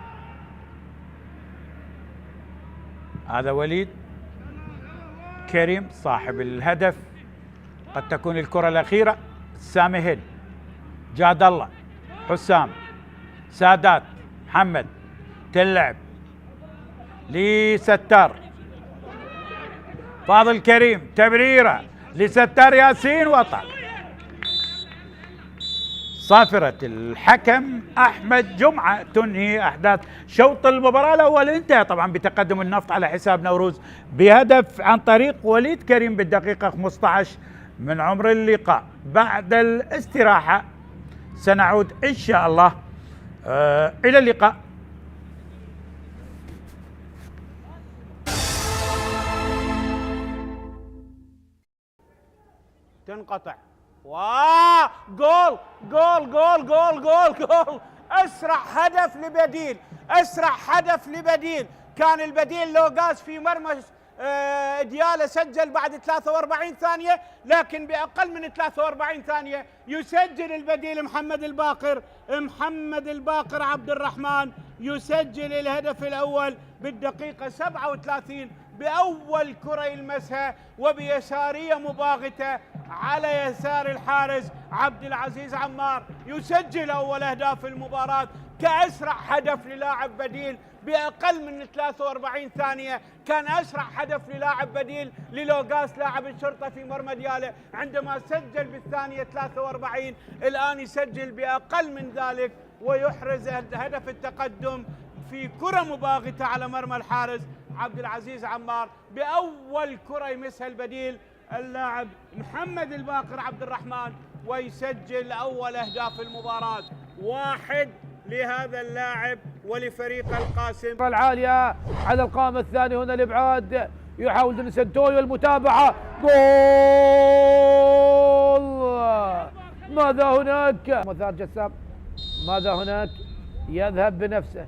هذا وليد كريم صاحب الهدف. قد تكون الكرة الأخيرة. سامي هند، جاد الله، حسام، سادات، محمد، تلعب لستار، فاضل كريم، تمريرة لستار ياسين وطال. صافرة الحكم أحمد جمعة تنهي أحداث شوط المباراة الأول. انتهى طبعا بتقدم النفط على حساب نوروز بهدف عن طريق وليد كريم بالدقيقة 15 من عمر اللقاء. بعد الاستراحة سنعود إن شاء الله إلى اللقاء. تنقطع، واه جول جول جول جول جول جول. اسرع هدف لبديل، اسرع هدف لبديل. كان البديل لو قاس في مرمى ديالا سجل بعد 43 ثانية، لكن بأقل من 43 ثانية يسجل البديل محمد الباقر عبد الرحمن، يسجل الهدف الأول بالدقيقة 37 بأول كرة يلمسها وبيسارية مباغتة على يسار الحارس عبد العزيز عمار، يسجل أول أهداف المباراة كأسرع هدف للاعب بديل بأقل من 43 ثانية. كان أسرع هدف للاعب بديل للوغاس لاعب الشرطة في مرمى ديالا عندما سجل بالثانية 43، الآن يسجل بأقل من ذلك ويحرز هدف التقدم في كرة مباغتة على مرمى الحارس عبد العزيز عمار بأول كرة يمسها البديل اللاعب محمد الباقر عبد الرحمن ويسجل أول أهداف المباراة. 1 لهذا اللاعب ولفريق القاسم. العالية على القائم الثاني، هنا الإبعاد يحاول دون سنتويو المتابعة، جول! ماذا هناك؟ مثار جسام، ماذا هناك؟ يذهب بنفسه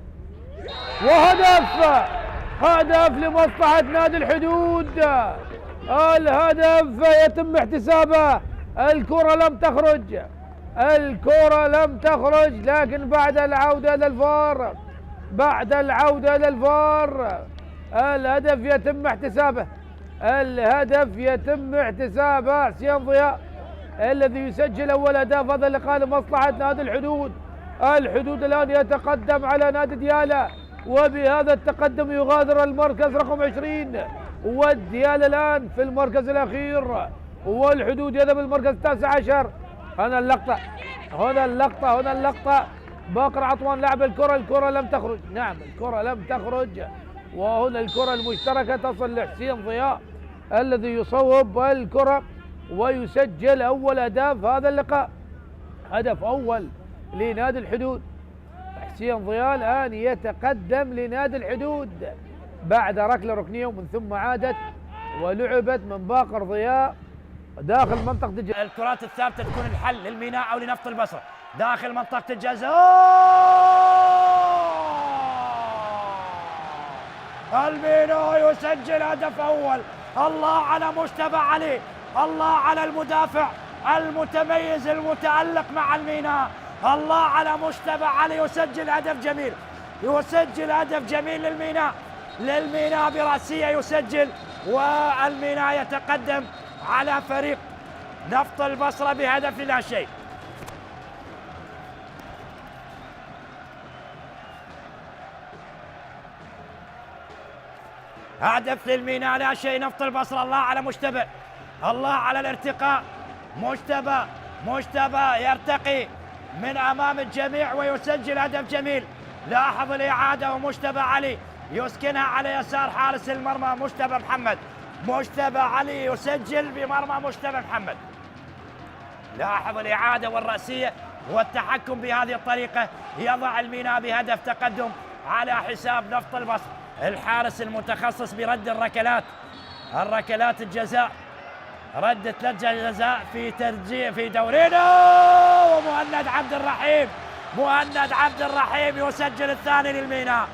وهدف! هدف لمصلحة نادي الحدود، الهدف يتم احتسابه. الكرة لم تخرج، لكن بعد العودة للفار الهدف يتم احتسابه. حسين ضياء الذي يسجل أول أهداف هذا اللقاء لمصلحة نادي الحدود. الحدود الآن يتقدم على نادي ديالا، وبهذا التقدم يغادر المركز رقم 20، والديالا الآن في المركز الأخير، والحدود يذهب المركز 19. هنا اللقطة باقر عطوان لاعب الكرة لم تخرج. نعم، الكرة لم تخرج، وهنا الكرة المشتركة تصل لحسين ضياء الذي يصوب الكرة ويسجل أول أهداف هذا اللقاء، هدف أول لنادي الحدود. حسين ضياء الآن يتقدم لنادي الحدود بعد ركنية ومن ثم عادت ولعبت من باقر ضياء داخل منطقة الجزاء. الكرات الثابتة تكون الحل للميناء أو لنفط البصرة داخل منطقة الجزاء. الميناء يسجل هدف أول. الله على مجتبى علي، الله على المدافع المتميز المتألق مع الميناء، الله على مجتبى علي، يسجل هدف جميل للميناء برأسية يسجل، والميناء يتقدم على فريق نفط البصرة بهدف لا شيء. هدف للميناء لا شيء نفط البصرة. الله على مجتبى، الله على الارتقاء، مجتبى يرتقي من أمام الجميع ويسجل هدف جميل. لاحظ الإعادة ومجتبى علي يسكنها على يسار حارس المرمى مجتبى علي يسجل بمرمى مجتبى محمد. لاحظ الإعادة والرأسية والتحكم بهذه الطريقة، يضع الميناء بهدف تقدم على حساب نفط البصرة. الحارس المتخصص برد الركلات الجزاء، رد 3 جزاء في دورينا، ومهند عبد الرحيم يسجل الثاني للميناء.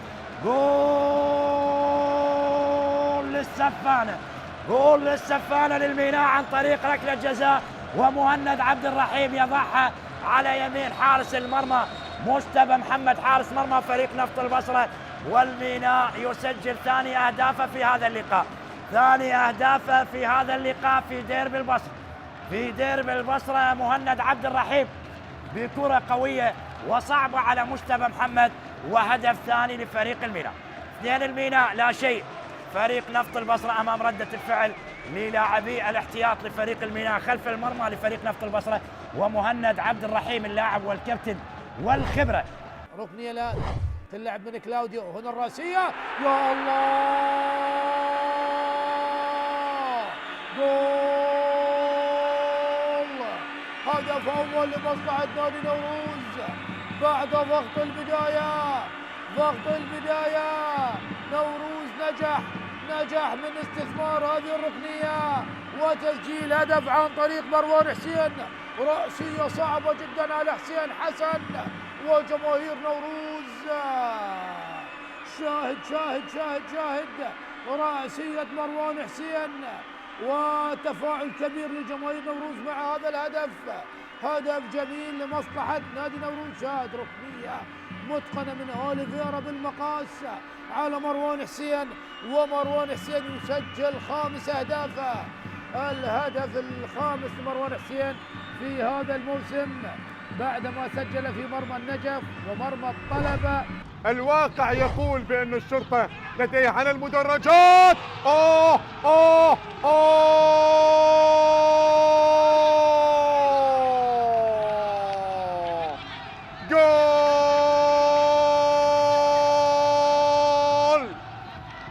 جول للسفانة للميناء عن طريق ركلة جزاء، ومهند عبد الرحيم يضعها على يمين حارس المرمى مجتبى محمد حارس مرمى فريق نفط البصرة، والميناء يسجل ثاني أهدافه في هذا اللقاء في ديربي البصرة. مهند عبد الرحيم بكرة قوية وصعبة على مجتبى محمد، وهدف ثاني لفريق الميناء. 2 الميناء لا شيء. فريق نفط البصرة أمام ردة الفعل للاعبي الاحتياط لفريق الميناء خلف المرمى لفريق نفط البصرة، ومهند عبد الرحيم اللاعب والكابتن والخبرة. ركنية الآن تلعب من كلاوديو، هنا الراسية، يا الله، جول! هدف أول لمصلحة نادي نوروز بعد ضغط البداية. نوروز نجح من استثمار هذه الركنية وتسجيل هدف عن طريق مروان حسين. رأسية صعبة جدا على حسين حسن وجماهير نوروز. شاهد ورأسية مروان حسين، وتفاعل كبير لجماهير نوروز مع هذا الهدف. هدف جميل لمصلحة نادي نوروز. شاهد ركنية متقنة من أوليفيرا بالمقاس على مروان حسين، ومروان حسين يسجل 5 أهدافه. الهدف الخامس لمروان حسين في هذا الموسم بعدما سجل في مرمى النجف ومرمى الطلبة. الواقع يقول بأن الشرطة لديه على المدرجات. أوه أوه أوه جول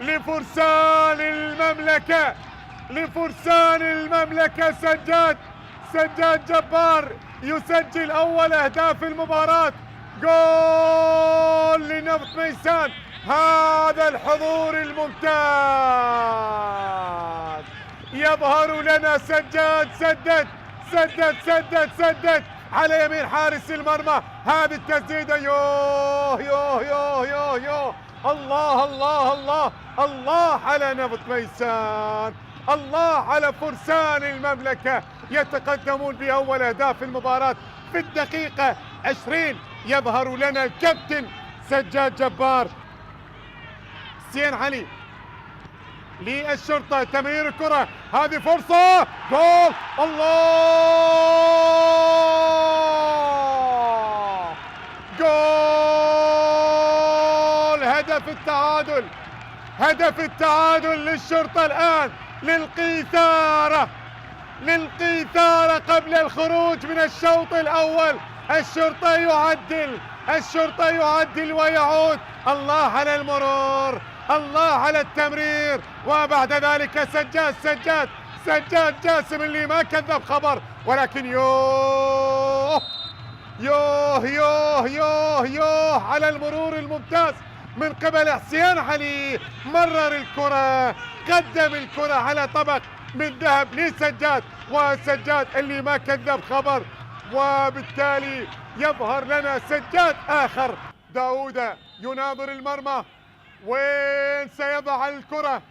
لفرسان المملكة، لفرسان المملكة. سجاد جبار يسجل أول أهداف المباراة. جول لنفط ميسان. هذا الحضور الممتاز يظهر لنا. سدد على يمين حارس المرمى. هذه التسديدة يوه يوه يوه يوه يوه. الله الله الله الله على نفط ميسان، الله على فرسان المملكة. يتقدمون بأول أهداف المباراة في الدقيقة 20. يظهر لنا الكابتن سجاد جبار. حسين علي للشرطة، تمرير الكرة، هذه فرصة، جول. الله، جول. هدف التعادل للشرطة الآن، للقيثارة قبل الخروج من الشوط الأول. الشرطة يعدل ويعود. الله على المرور، الله على التمرير، وبعد ذلك سجاد جاسم اللي ما كذب خبر، ولكن يوه على المرور الممتاز من قبل حسين علي. مرر الكرة، قدم الكرة على طبق من ذهب لسجاد، وسجاد اللي ما كذب خبر، وبالتالي يظهر لنا سجاد آخر. داوود يناظر المرمى، وين سيضع الكرة،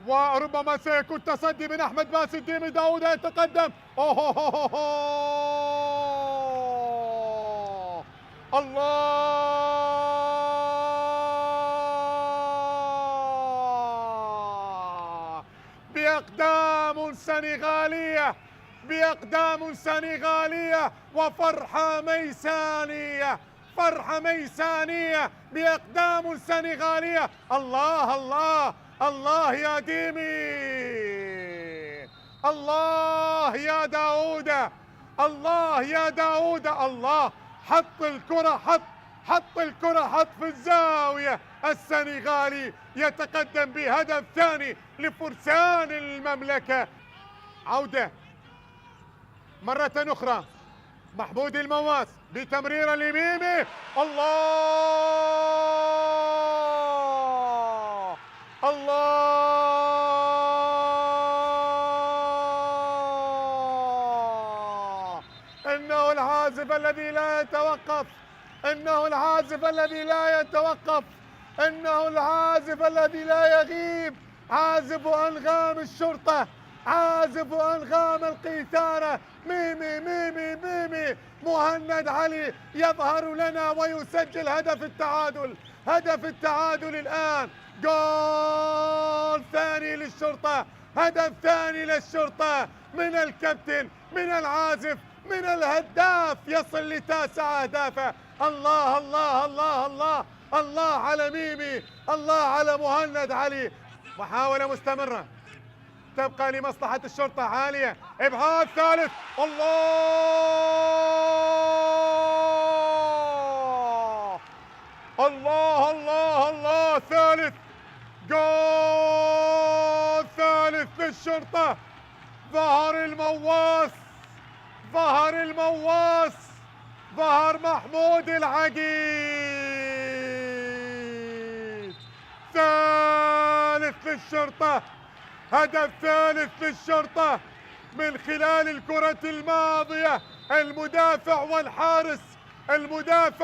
وربما سيكون تصدي من أحمد باسل ديمي. داوود يتقدم، الله، بأقدام سنغالية وفرحة ميسانية، بأقدام سنغالية. الله يا ديمي، الله يا داوود، الله حط الكرة في الزاوية. السنغالي يتقدم بهدف ثاني لفرسان المملكة. عودة مرة أخرى، محمود المواس بتمريرة لميمي. الله، إنه العازف الذي لا يتوقف، إنه العازف الذي لا يغيب. عازف أنغام الشرطة، عازف أنغام القيثارة. ميمي مهند علي يظهر لنا ويسجل هدف التعادل الآن. جول ثاني للشرطة، هدف ثاني للشرطة من الكابتن، من العازف، من الهداف، يصل ل9 أهدافه. الله الله الله الله الله على ميمي، الله على مهند علي. محاولة مستمرة تبقى لمصلحة الشرطة عالية. إبعاد ثالث، الله ثالث، جول ثالث للشرطة. ظهر محمود العقيد. ثالث للشرطة، هدف ثالث للشرطة من خلال الكرة الماضية. المدافع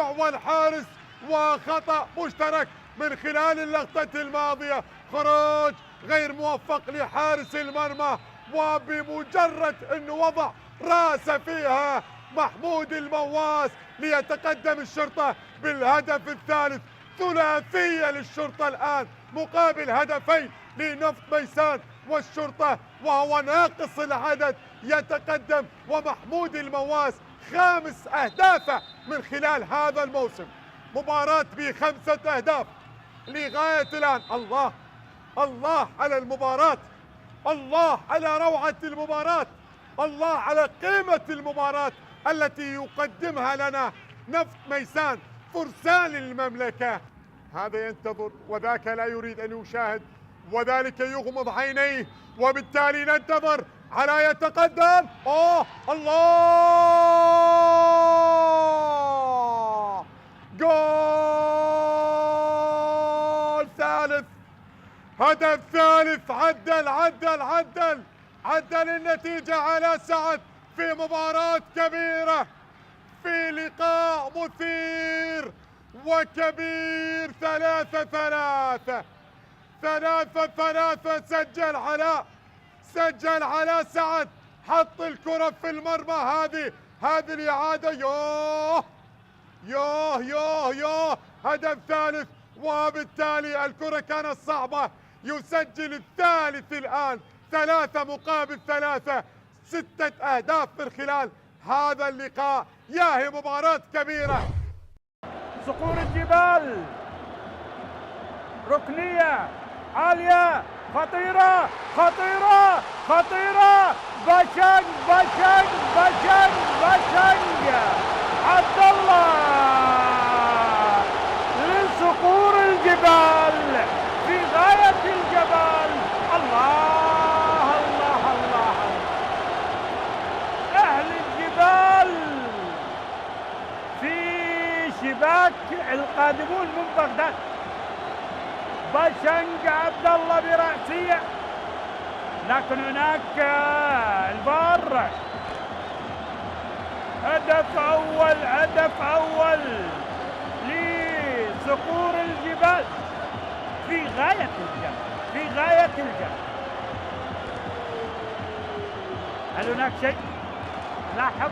والحارس وخطأ مشترك من خلال اللقطة الماضية. خروج غير موفق لحارس المرمى، وبمجرد انه وضع راسه فيها محمود المواس ليتقدم الشرطة بالهدف الثالث. ثلاثية للشرطة الآن مقابل هدفين لنفط ميسان والشرطة، وهو ناقص العدد يتقدم، ومحمود المواس 5 أهدافه من خلال هذا الموسم. مباراة ب5 أهداف لغاية الآن. الله الله على المباراة، الله على روعة المباراة، الله على قيمة المباراة التي يقدمها لنا نفط ميسان فرسان المملكة. هذا ينتظر وذاك لا يريد أن يشاهد، وذلك يغمض عينيه، وبالتالي ننتظر على يتقدم. الله، جول ثالث، هدف ثالث. عدل النتيجة على سعد في مباراة كبيرة، في لقاء مثير وكبير. 3-3 سجل علاء سعد، حط الكرة في المرمى. هذه الإعادة. يوه هدف ثالث، وبالتالي الكرة كانت صعبة. يسجل الثالث الآن، 3 مقابل 3، 6 أهداف من خلال هذا اللقاء. ياهي مباراة كبيرة. صقور الجبال، ركنية عالية، خطيرة خطيرة خطيرة، باشنج باشنج باشنج باشنج، عبد الله لصقور الجبال في غاية الجبال. الله الله الله، أهل الجبال في شباك القادمون من بغداد. باشنج عبد الله برأسية، لكن هناك الفار. هدف أول لصقور الجبال في غاية الجبل. هل هناك شيء؟ لاحظ.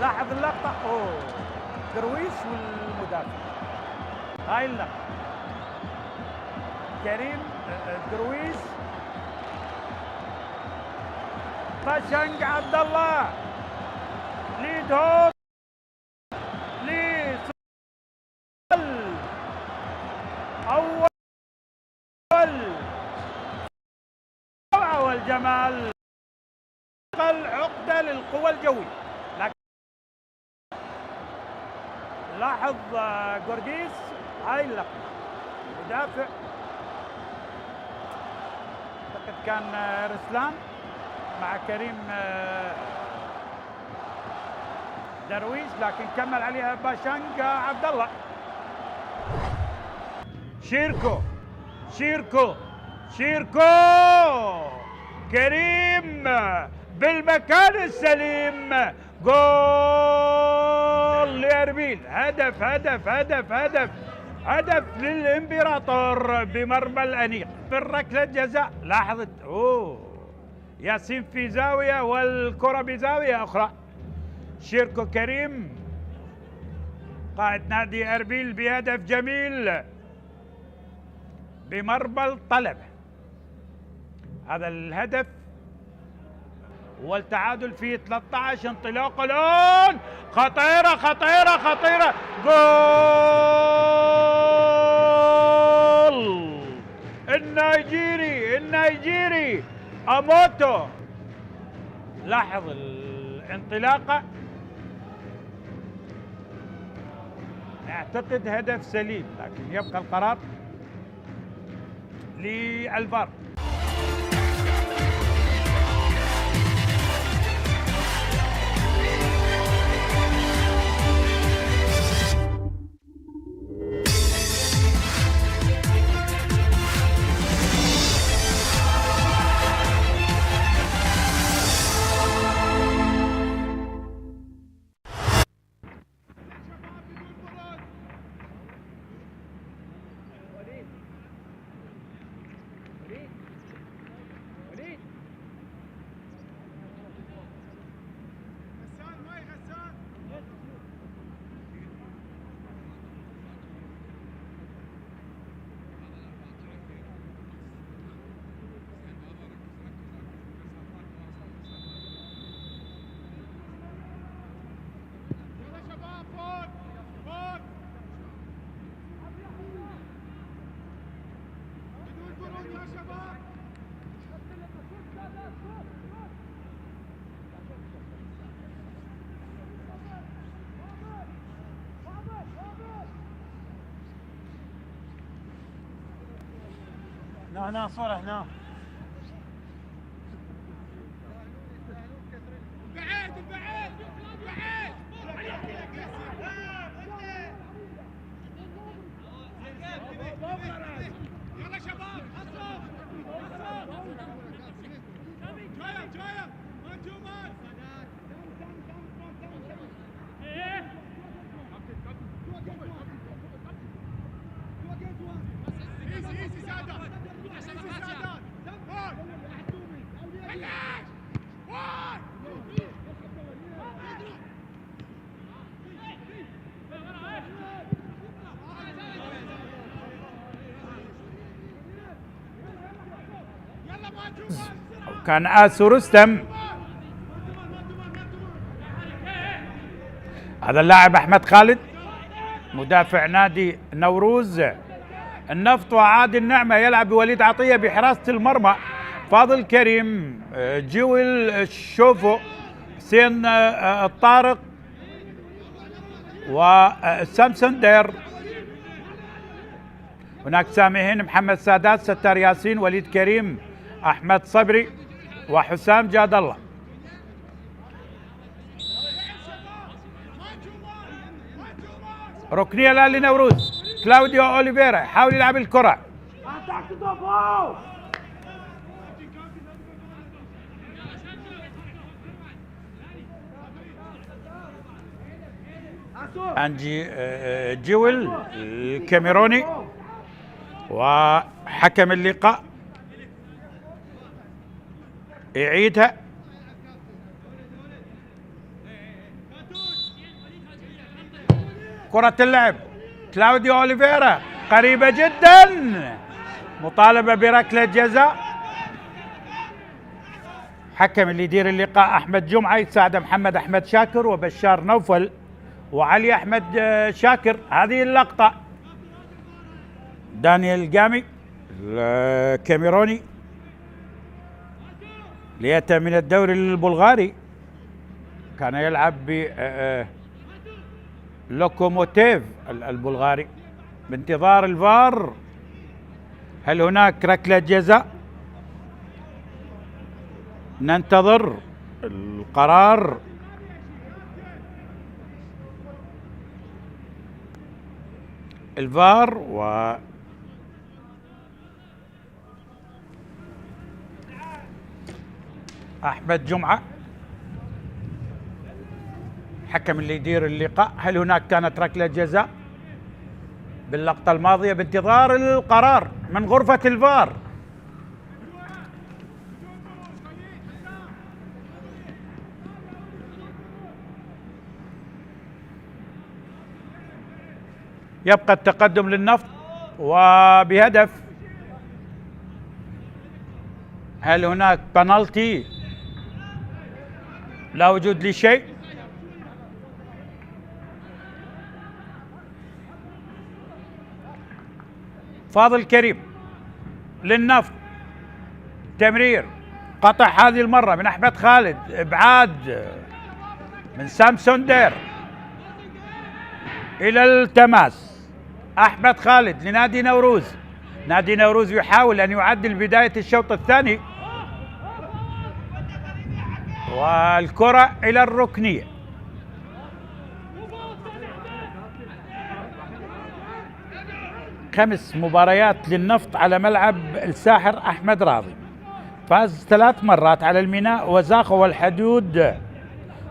لاحظ اللقطة. درويش والمدافع، هاي اللقطة. كريم درويش، باشنج عبد الله، ليد هوك أول والجمال، العقدة للقوى الجوية. لاحظ جورجيس، هاي اللقطة، مدافع اعتقد كان رسلان مع كريم درويش، لكن كمل عليها باشنج عبد الله. شيركو كريم بالمكان السليم، جول لأربيل. هدف للإمبراطور بمرمى الأنيق في الركلة جزاء. لاحظت ياسين في زاوية والكرة بزاوية أخرى. شيركو كريم قائد نادي أربيل بهدف جميل بمرمى الطلبة. هذا الهدف والتعادل في 13. انطلاق الآن، خطيرة، جول النيجيري أموتو. لاحظ الانطلاقة، اعتقد هدف سليم، لكن يبقى القرار للفار. هنا صورة هنا. يلا شباب اصرف جايه جايه هجومات ايزي ايزي سادات ايزي سادات هاي بلاش واي كان آسو رستم. هذا اللاعب أحمد خالد مدافع نادي نوروز النفط، وعادل النعمة يلعب بوليد عطية بحراسة المرمى، فاضل كريم، جويل الشوفو، حسين الطارق، وسامسون دير. هناك سامحين، محمد سادات، ستار ياسين، وليد كريم، أحمد صبري، وحسام جاد الله. ركنية الآن لنوروز، كلاوديو أوليفيرا يحاول يلعب الكرة، أنجي جويل الكاميروني وحكم اللقاء يعيدها. كرة اللعب كلاوديو أوليفيرا قريبة جدا، مطالبة بركلة جزاء. حكم اللي يدير اللقاء أحمد جمعة، يساعد محمد أحمد شاكر وبشار نوفل وعلي أحمد شاكر. هذه اللقطة دانيال جامي الكاميروني ليأتي من الدوري البلغاري، كان يلعب ب لوكوموتيف البلغاري. بانتظار الفار، هل هناك ركلة جزاء؟ ننتظر القرار. الفار و أحمد جمعة حكم اللي يدير اللقاء. هل هناك كانت ركلة جزاء باللقطة الماضية؟ بانتظار القرار من غرفة الفار. يبقى التقدم للنفط وبهدف. هل هناك بنالتي؟ لا وجود لشيء. فاضل كريم للنفط، تمرير قطع هذه المرة من أحمد خالد، إبعاد من سامسون دير إلى التماس. أحمد خالد لنادي نوروز، نادي نوروز يحاول أن يعدل بداية الشوط الثاني، والكرة إلى الركنية. خمس مباريات للنفط على ملعب الساحر أحمد راضي، فاز 3 مرات على الميناء وزاخو والحدود،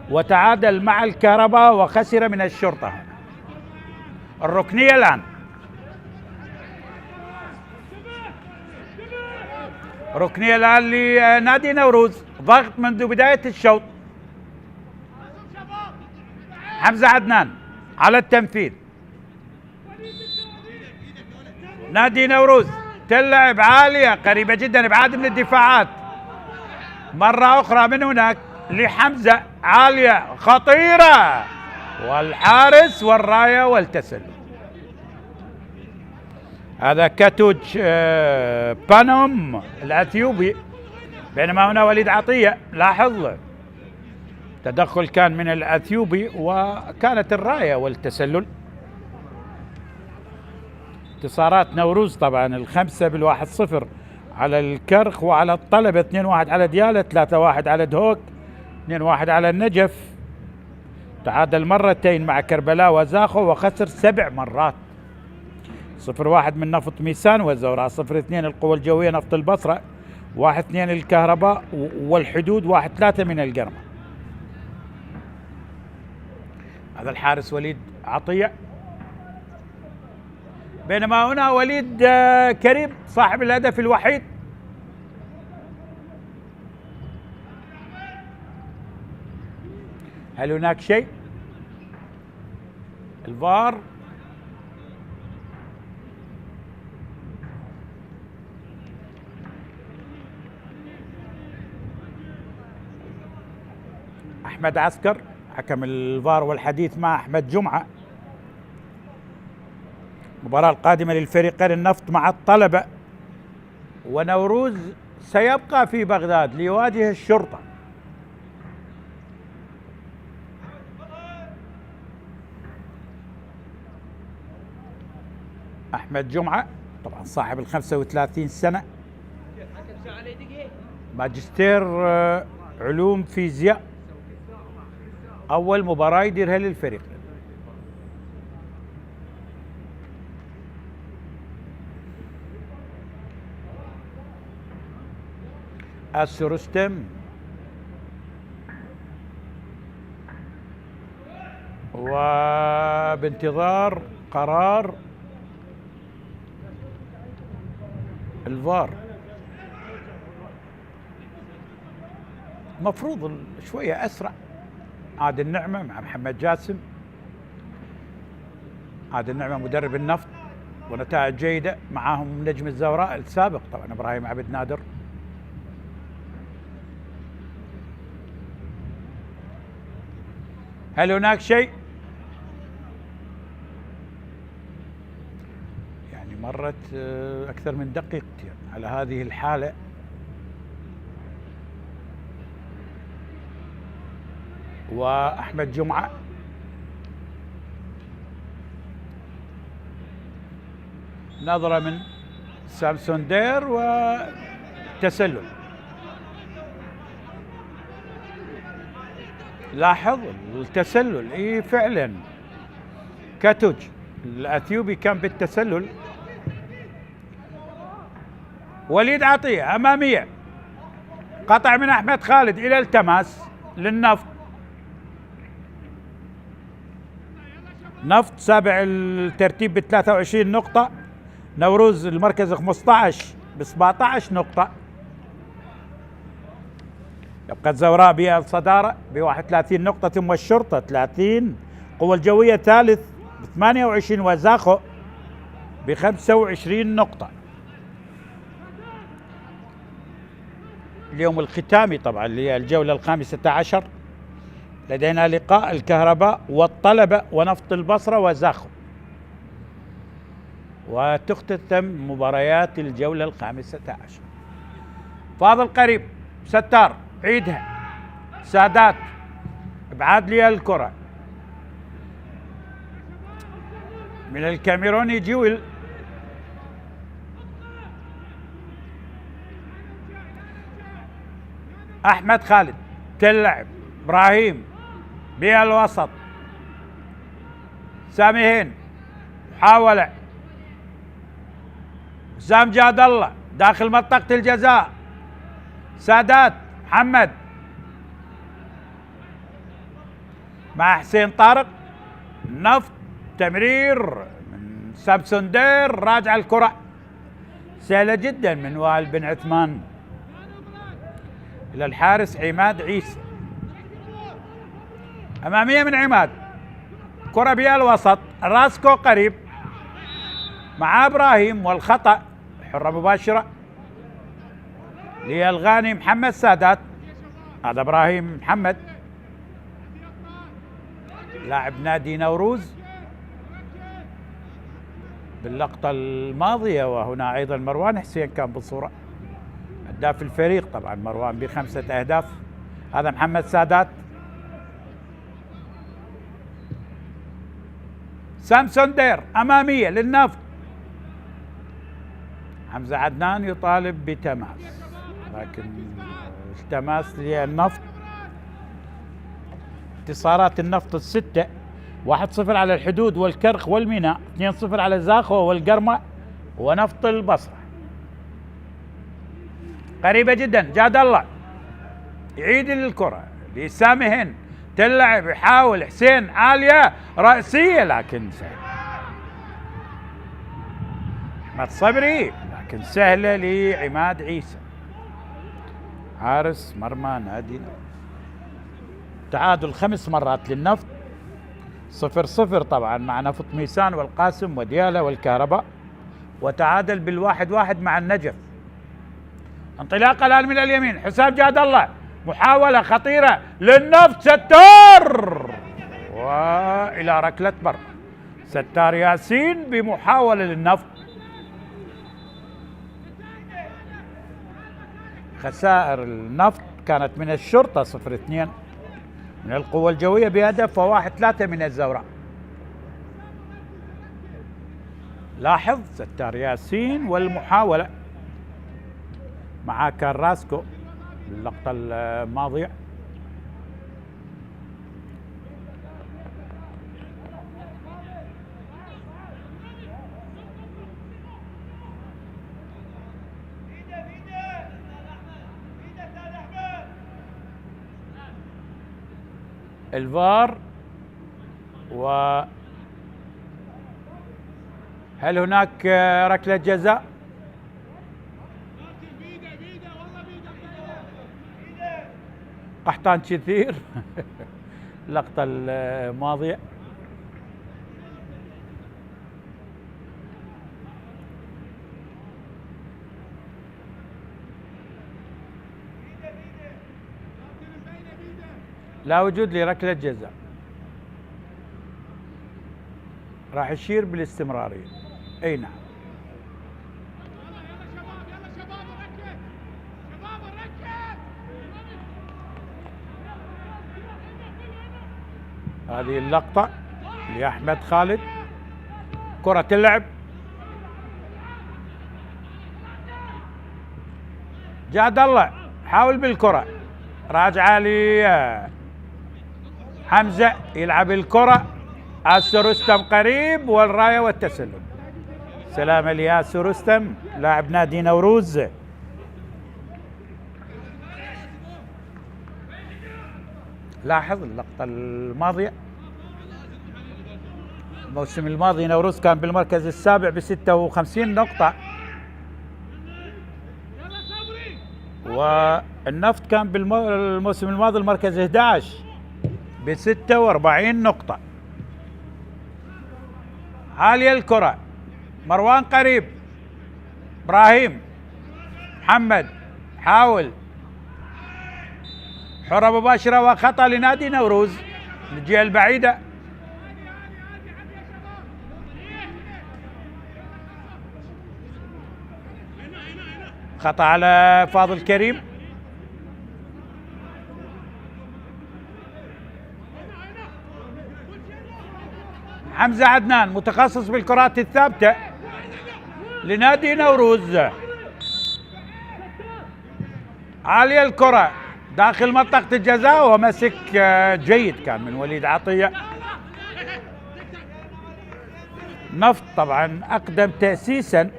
وتعادل مع الكهرباء وخسر من الشرطة. الركنية الآن، ركنية الآن لنادي نوروز، ضغط منذ بداية الشوط. حمزة عدنان على التنفيذ. نادي نوروز تلعب عالية قريبة جدا، ابعاد من الدفاعات. مرة أخرى من هناك لحمزة، عالية خطيرة، والحارس والراية والتسلل. هذا كاتوج بانوم الأثيوبي، بينما هنا وليد عطية. لاحظ تدخل كان من الأثيوبي، وكانت الراية والتسلل. انتصارات نوروز طبعا 5 بالواحد 0 على الكرخ وعلى الطلبة. 2-1 على ديالة، 3-1 على دهوك، 2-1 على النجف. تعادل مرتين مع كربلاء وزاخو وخسر 7 مرات. 0-1 من نفط ميسان والزوراء، 0-2 القوى الجوية نفط البصرة، 1-2 الكهرباء والحدود، 1-3 من القرمة. هذا الحارس وليد عطية. بينما هنا وليد كريم صاحب الهدف الوحيد. هل هناك شيء؟ الفار أحمد عسكر حكم الفار والحديث مع أحمد جمعة. المباراة القادمة للفريقين النفط مع الطلبة، ونوروز سيبقى في بغداد ليواجه الشرطة. أحمد جمعة طبعا صاحب 35 سنة، ماجستير علوم فيزياء، أول مباراة يديرها للفريق. رستم وبانتظار قرار الفار. مفروض شوية أسرع. عادل النعمة مع محمد جاسم. عادل النعمة مدرب النفط ونتائج جيدة، معاهم نجم الزوراء السابق طبعا إبراهيم عبد نادر. هل هناك شيء؟ يعني مرت أكثر من دقيقتين على هذه الحالة. وأحمد جمعة نظرة من سامسون دير وتسلل. لاحظ التسلل، اي فعلا كاتوج الاثيوبي كان بالتسلل. وليد عطية امامية، قطع من احمد خالد الى التماس للنفط. نفط سابع الترتيب ب 23 نقطة، نوروز المركز 15 ب 17 نقطة. يبقى الزوراء بالصدارة ب 31 نقطة، ثم الشرطة 30، قوى الجوية ثالث ب 28، وزاخو ب 25 نقطة. اليوم الختامي طبعا اللي هي الجولة 15 لدينا لقاء الكهرباء والطلبة ونفط البصرة وزاخو، وتختتم مباريات الجولة 15. فاضل قريب، ستار عيدها، سادات ابعاد لي الكرة من الكاميروني جويل. احمد خالد تلعب، ابراهيم بالوسط، سامي هين محاولة، حسام جاد الله داخل منطقة الجزاء، سادات محمد مع حسين طارق، نفط تمرير من سامسون دير، راجع الكرة سهلة جدا من وائل بن عثمان إلى الحارس عماد عيسى. أمامية من عماد، كرة بها الوسط، راسكو قريب مع إبراهيم، والخطأ حرة مباشرة للغاني محمد سادات. هذا إبراهيم محمد لاعب نادي نوروز باللقطة الماضية، وهنا أيضا مروان حسين كان بالصورة، هداف الفريق طبعا مروان ب5 أهداف. هذا محمد سادات، سامسون دير أمامية للنفط، حمزة عدنان يطالب بتماس، لكن التماس للنفط. انتصارات النفط الستة: 1-0 على الحدود والكرخ والميناء، 2-0 على زاخو والقرمة ونفط البصرة. قريبة جدا. جاد الله يعيد الكرة لسامي هند، تلعب، يحاول حسين، عالية رأسية لكن سهل. احمد صبري لكن سهلة لعماد عيسى، حارس مرمى نادي النفط. تعادل 5 مرات للنفط، 0-0 طبعا مع نفط ميسان والقاسم وديالة والكهرباء، وتعادل بال1-1 مع النجف. انطلاقه الان من اليمين، حسام جاد الله، محاولة خطيرة للنفط، ستار والى ركلة مرمى. ستار ياسين بمحاولة للنفط. خسائر النفط كانت من الشرطة 0-2، من القوة الجوية بهدف، و1-3 من الزوراء. لاحظ ستار ياسين والمحاولة مع كاراسكو باللقطة الماضية. الفار، وهل هناك ركلة جزاء؟ قحطان كثير. اللقطة الماضية. لا وجود لركلة جزاء، راح يشير بالاستمرارية. اي نعم. هذه اللقطة لأحمد خالد، كرة اللعب، جاد الله حاول بالكرة، راجعة لي حمزة، يلعب الكرة، آسو رستم قريب، والراية والتسلل. سلامة لآسو رستم لاعب نادي نوروز. لاحظ اللقطة الماضية، الموسم الماضي نوروز كان بالمركز السابع ب56 نقطة، والنفط كان بالموسم الماضي المركز 11 ب46 نقطة. عالية الكرة، مروان قريب، ابراهيم محمد حاول، حرة مباشرة وخطأ لنادي نوروز الجهة البعيدة. خطأ على فاضل كريم. حمزة عدنان متخصص بالكرات الثابتة لنادي نوروز. عالية الكرة داخل منطقة الجزاء، ومسك جيد كان من وليد عطية. نفط طبعا أقدم تأسيسا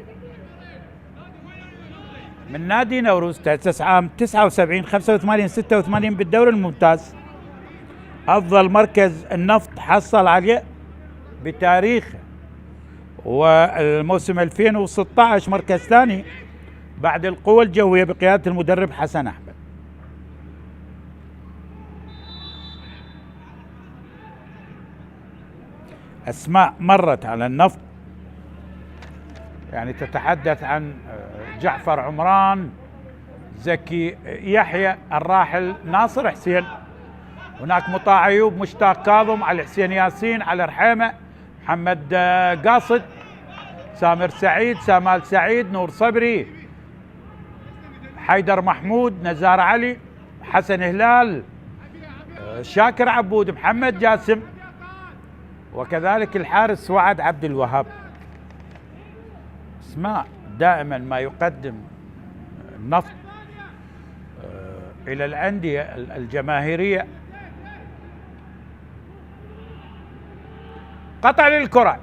من نادي نوروز، تأسس عام 79 85 86 بالدوري الممتاز. أفضل مركز النفط حصل عليه بتاريخه، والموسم 2016 مركز ثاني بعد القوى الجوية بقيادة المدرب حسن أحمد. أسماء مرت على النفط، يعني تتحدث عن جعفر عمران، زكي يحيى، الراحل ناصر حسين، هناك مطاع أيوب، مشتاق كاظم، علي حسين ياسين، علي رحيمة، محمد قاصد، سامر سعيد، سامال سعيد، نور صبري، حيدر محمود، نزار علي، حسن هلال، شاكر عبود، محمد جاسم، وكذلك الحارس وعد عبد الوهاب. اسماء دائما ما يقدم النفط إلى الأندية الجماهيرية. قطع للكرة،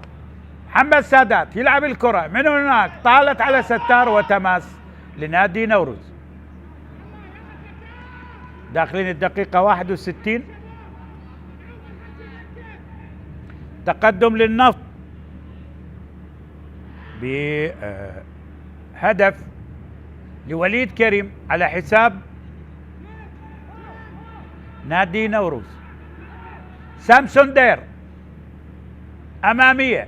محمد سادات يلعب الكرة من هناك، طالت على ستار وتماس لنادي نوروز. داخلين الدقيقة 61، تقدم للنفط بهدف لوليد كريم على حساب نادي نوروز. سامسون دير أمامية،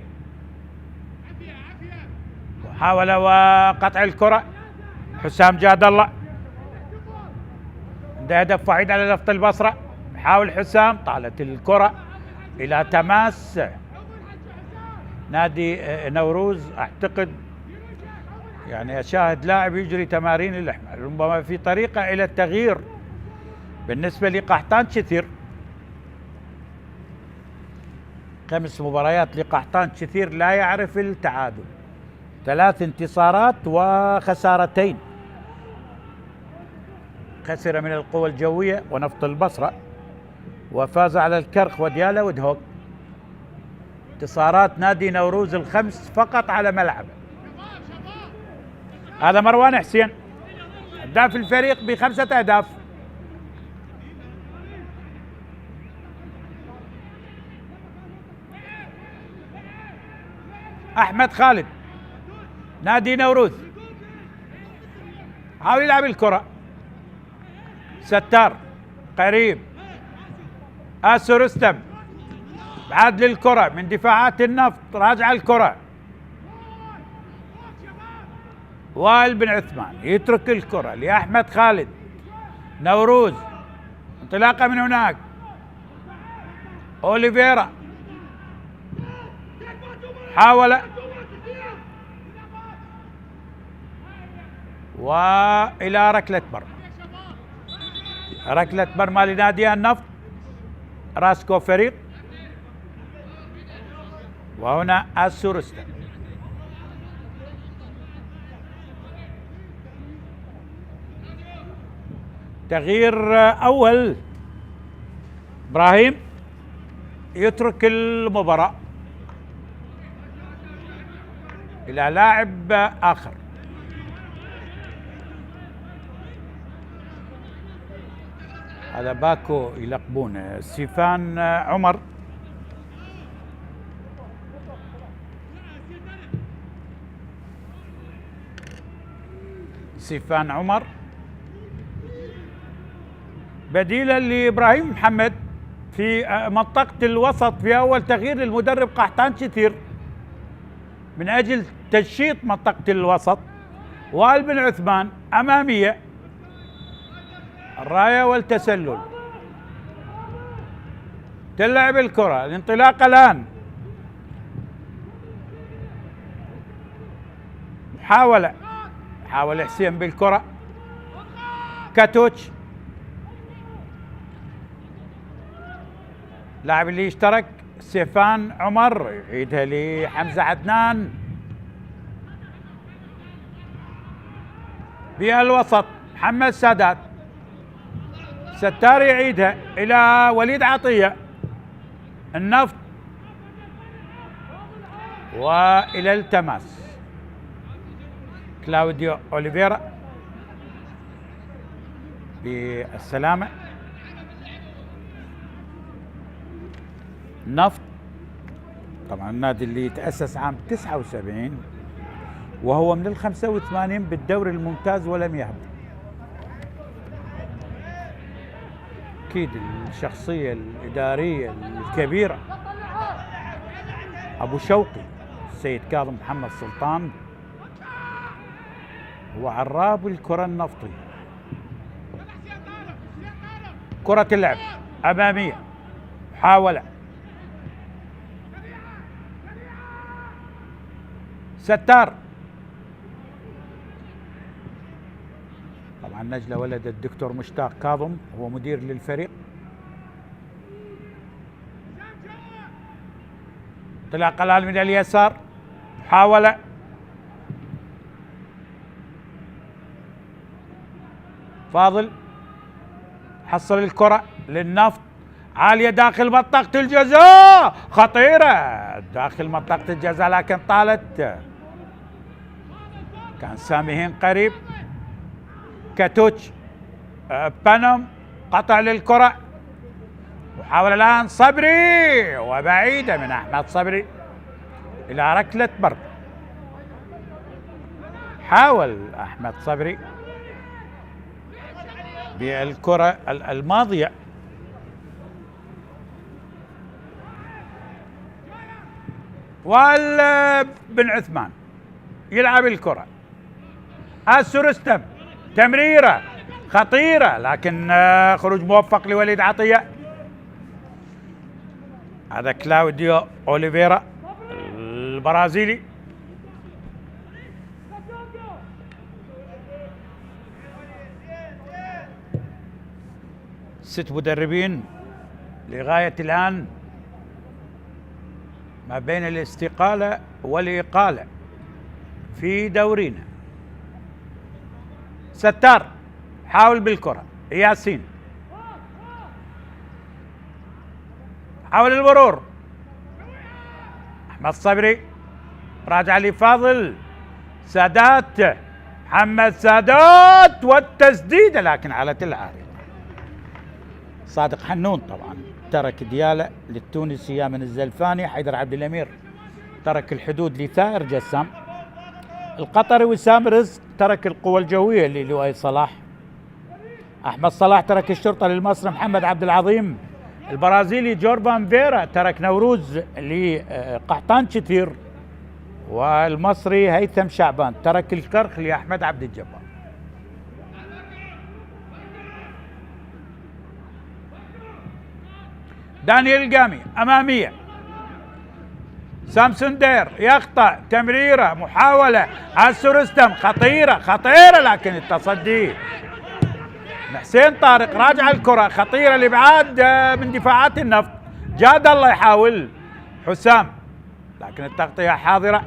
حاول وقطع الكرة حسام جاد الله، عنده هدف وحيد على نفط البصرة. حاول حسام، طالت الكرة إلى تماس نادي نوروز. أعتقد يعني أشاهد لاعب يجري تمارين الأحمر، ربما في طريقة إلى التغيير بالنسبة لقحطان شثير. 5 مباريات لقحطان شثير لا يعرف التعادل، 3 انتصارات وخسارتين. خسر من القوى الجوية ونفط البصرة، وفاز على الكرخ وديالا ودهوك. انتصارات نادي نوروز ال5 فقط على ملعبه. هذا مروان حسين هداف الفريق ب5 أهداف. أحمد خالد نادي نوروز حاول يلعب الكرة، ستار قريب، آسو رستم بعد للكرة من دفاعات النفط، راجع الكرة، وائل بن عثمان يترك الكرة لأحمد خالد. نوروز انطلاقة من هناك، أوليفيرا حاول وإلى ركلة مرمى، ركلة مرمى لنادي النفط. راسكو فريق، وهنا آسو رستم. تغيير أول، إبراهيم يترك المباراة إلى لاعب آخر. هذا باكو يلقبونه سيفان عمر. سيفان عمر بديلا لإبراهيم محمد في منطقة الوسط في أول تغيير للمدرب قحطان شثير من أجل تنشيط منطقة الوسط. وائل بن عثمان أمامية، الراية والتسلل، تلعب الكرة، الانطلاق الآن، حاول حسين بالكرة، كاتوتش لاعب اللي يشترك، سيفان عمر يعيدها لحمزة عدنان في الوسط. محمد سادات، ستار يعيدها إلى وليد عطية. النفط وإلى التماس، كلاوديو أوليفيرا بالسلامة. نفط طبعا النادي اللي تأسس عام 79 وهو من ال85 بالدوري الممتاز ولم يهبط. أكيد الشخصية الإدارية الكبيرة أبو شوقي السيد كاظم محمد سلطان هو عراب الكرة النفطية. كرة اللعب أمامية، محاولة، ستار. طبعا نجلة ولد الدكتور مشتاق كاظم هو مدير للفريق. انطلاق الآن من اليسار، محاولة فاضل حصل الكرة للنفط عالية داخل منطقة الجزاء، خطيرة داخل منطقة الجزاء لكن طالت. كان سامي هين قريب، كاتوتش بانوم قطع للكرة، وحاول الآن صبري وبعيدة من أحمد صبري إلى ركلة مرمى. حاول أحمد صبري بالكرة الماضية بن عثمان يلعب الكرة، السرستم تمريرة خطيرة لكن خروج موفق لوليد عطية. هذا كلاوديو أوليفيرا البرازيلي. ست مدربين لغاية الآن ما بين الاستقالة والإقالة في دورينا. ستار حاول بالكرة، ياسين حاول المرور، أحمد صبري راجع لفاضل، سادات محمد سادات والتسديدة لكن على العارضة. صادق حنون طبعا ترك ديالة للتونسي يامن الزلفاني، حيدر عبد الأمير ترك الحدود لثائر جسام، القطري وسام رزق ترك القوى الجوية للؤي صلاح، أحمد صلاح ترك الشرطة للمصري محمد عبد العظيم، البرازيلي جوربان فيرا ترك نوروز لقحطان شتير، والمصري هيثم شعبان ترك الكرخ لأحمد عبد الجبار. دانيال قامي أمامية، سامسون دير يقطع تمريرة محاولة، السرستم خطيرة لكن التصدي حسين طارق راجع الكرة خطيرة لإبعاد من دفاعات النفط. جاد الله يحاول حسام لكن التغطية حاضرة.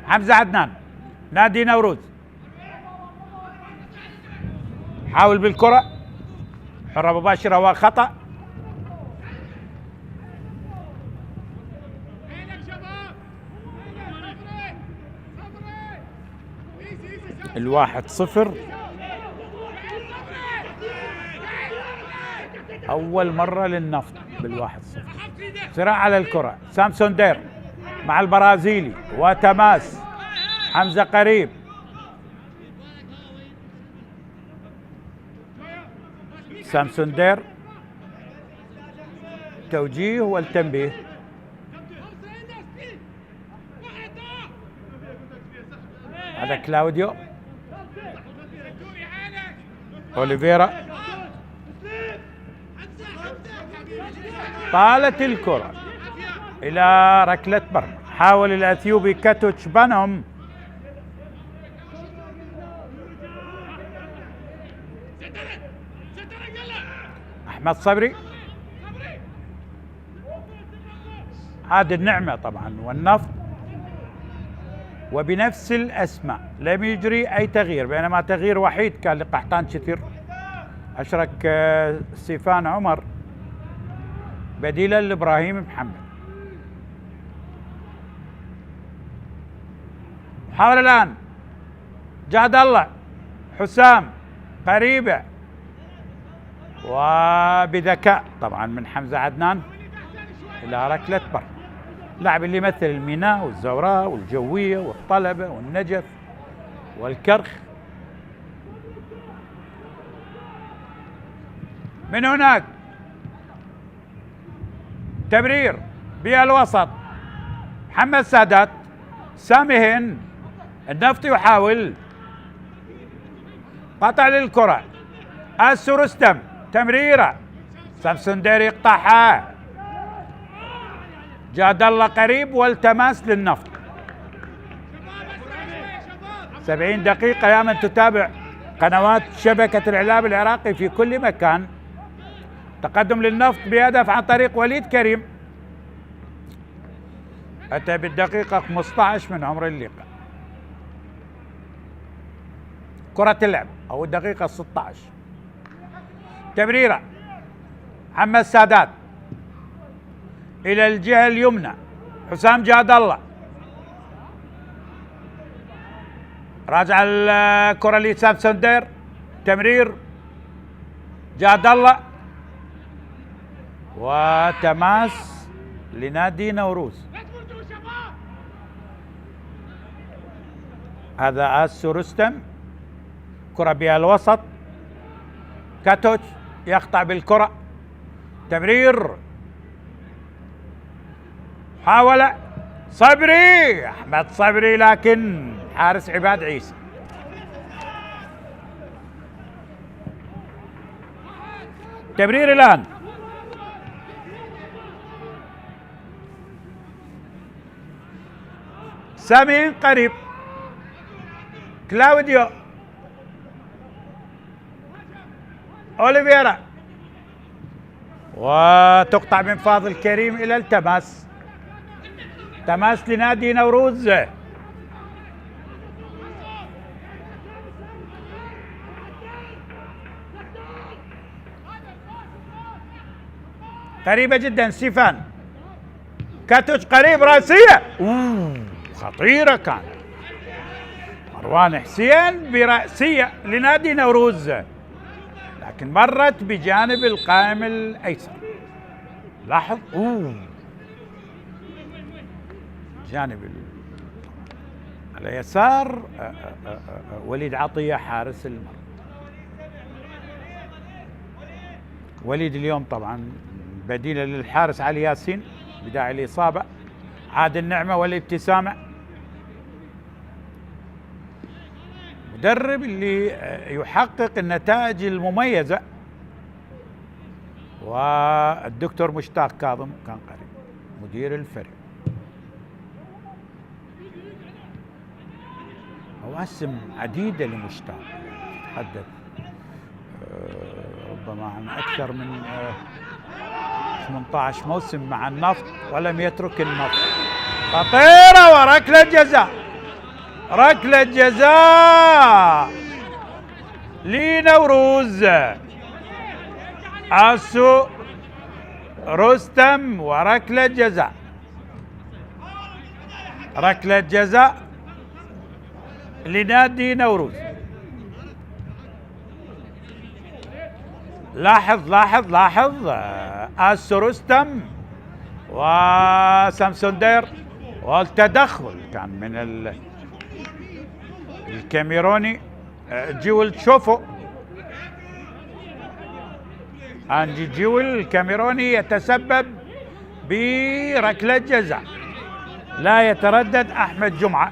حمزة عدنان نادي نوروز حاول بالكرة، حرة مباشرة وخطأ. الواحد صفر، أول مرة للنفط بالواحد صفر. صراع على الكرة، سامسون دير مع البرازيلي وتماس، حمزة قريب، سامسون دير توجيه والتنبيه. هذا كلاوديو أوليفيرا، طالت الكرة إلى ركلة مرمى. حاول الأثيوبي كاتوتش بانوم أحمد صبري، هذه النعمة طبعا والنفط وبنفس الأسماء لم يجري أي تغيير، بينما تغيير وحيد كان لقحطان شتير، أشرك ستيفان عمر بديلا لإبراهيم محمد. حاول الآن جاد الله حسام قريبة وبذكاء طبعا من حمزة عدنان إلى ركلة بر. لاعب اللي يمثل الميناء والزوراء والجوية والطلبة والنجف والكرخ. من هناك تمرير بالوسط، محمد سادات، سامي هين، النفط يحاول قطع للكرة، السرستم تمريرة، سامسون دير يقطعها، جاد الله قريب والتماس للنفط. 70 دقيقة يا من تتابع قنوات شبكة الإعلام العراقي في كل مكان. تقدم للنفط بهدف عن طريق وليد كريم، أتى بالدقيقة 15 من عمر اللقاء. كرة اللعب أو الدقيقة 16. تمريرة محمد سادات إلى الجهة اليمنى، حسام جاد الله راجع الكرة لسام سندير، تمرير جاد الله وتماس لنادي نوروز. هذا آسو رستم، كرة بها الوسط، كاتوش يقطع بالكرة، تمرير محاولة صبري، أحمد صبري، لكن حارس عباد عيسى. تمرير الآن سامين قريب، كلاوديو أوليفيرا، وتقطع من فاضل كريم إلى التماس، تماس لنادي نوروز. قريبة جدا سيفان، كاتوش قريب، رأسية خطيرة كانت، مروان حسين برأسية لنادي نوروز، لكن مرت بجانب القائم الأيسر. لاحظ جانب على يسار وليد عطية حارس المرمى. وليد اليوم طبعا بديل للحارس علي ياسين بداعي الإصابة. عاد النعمة والابتسامة، مدرب اللي يحقق النتائج المميزة. والدكتور مشتاق كاظم كان قريب مدير الفريق. مواسم عديدة لمشتاق، تحدث ربما عن أكثر من 18 موسم مع النفط ولم يترك النفط. خطيرة وركلة جزاء، ركلة جزاء لنوروز. آسو رستم وركلة جزاء، ركلة جزاء لنادي نوروز. لاحظ لاحظ لاحظ آسو رستم وسامسون دير، والتدخل كان من الكاميروني جيول تشوفو. أنجي جيول الكاميروني يتسبب بركلة جزاء، لا يتردد أحمد جمعة.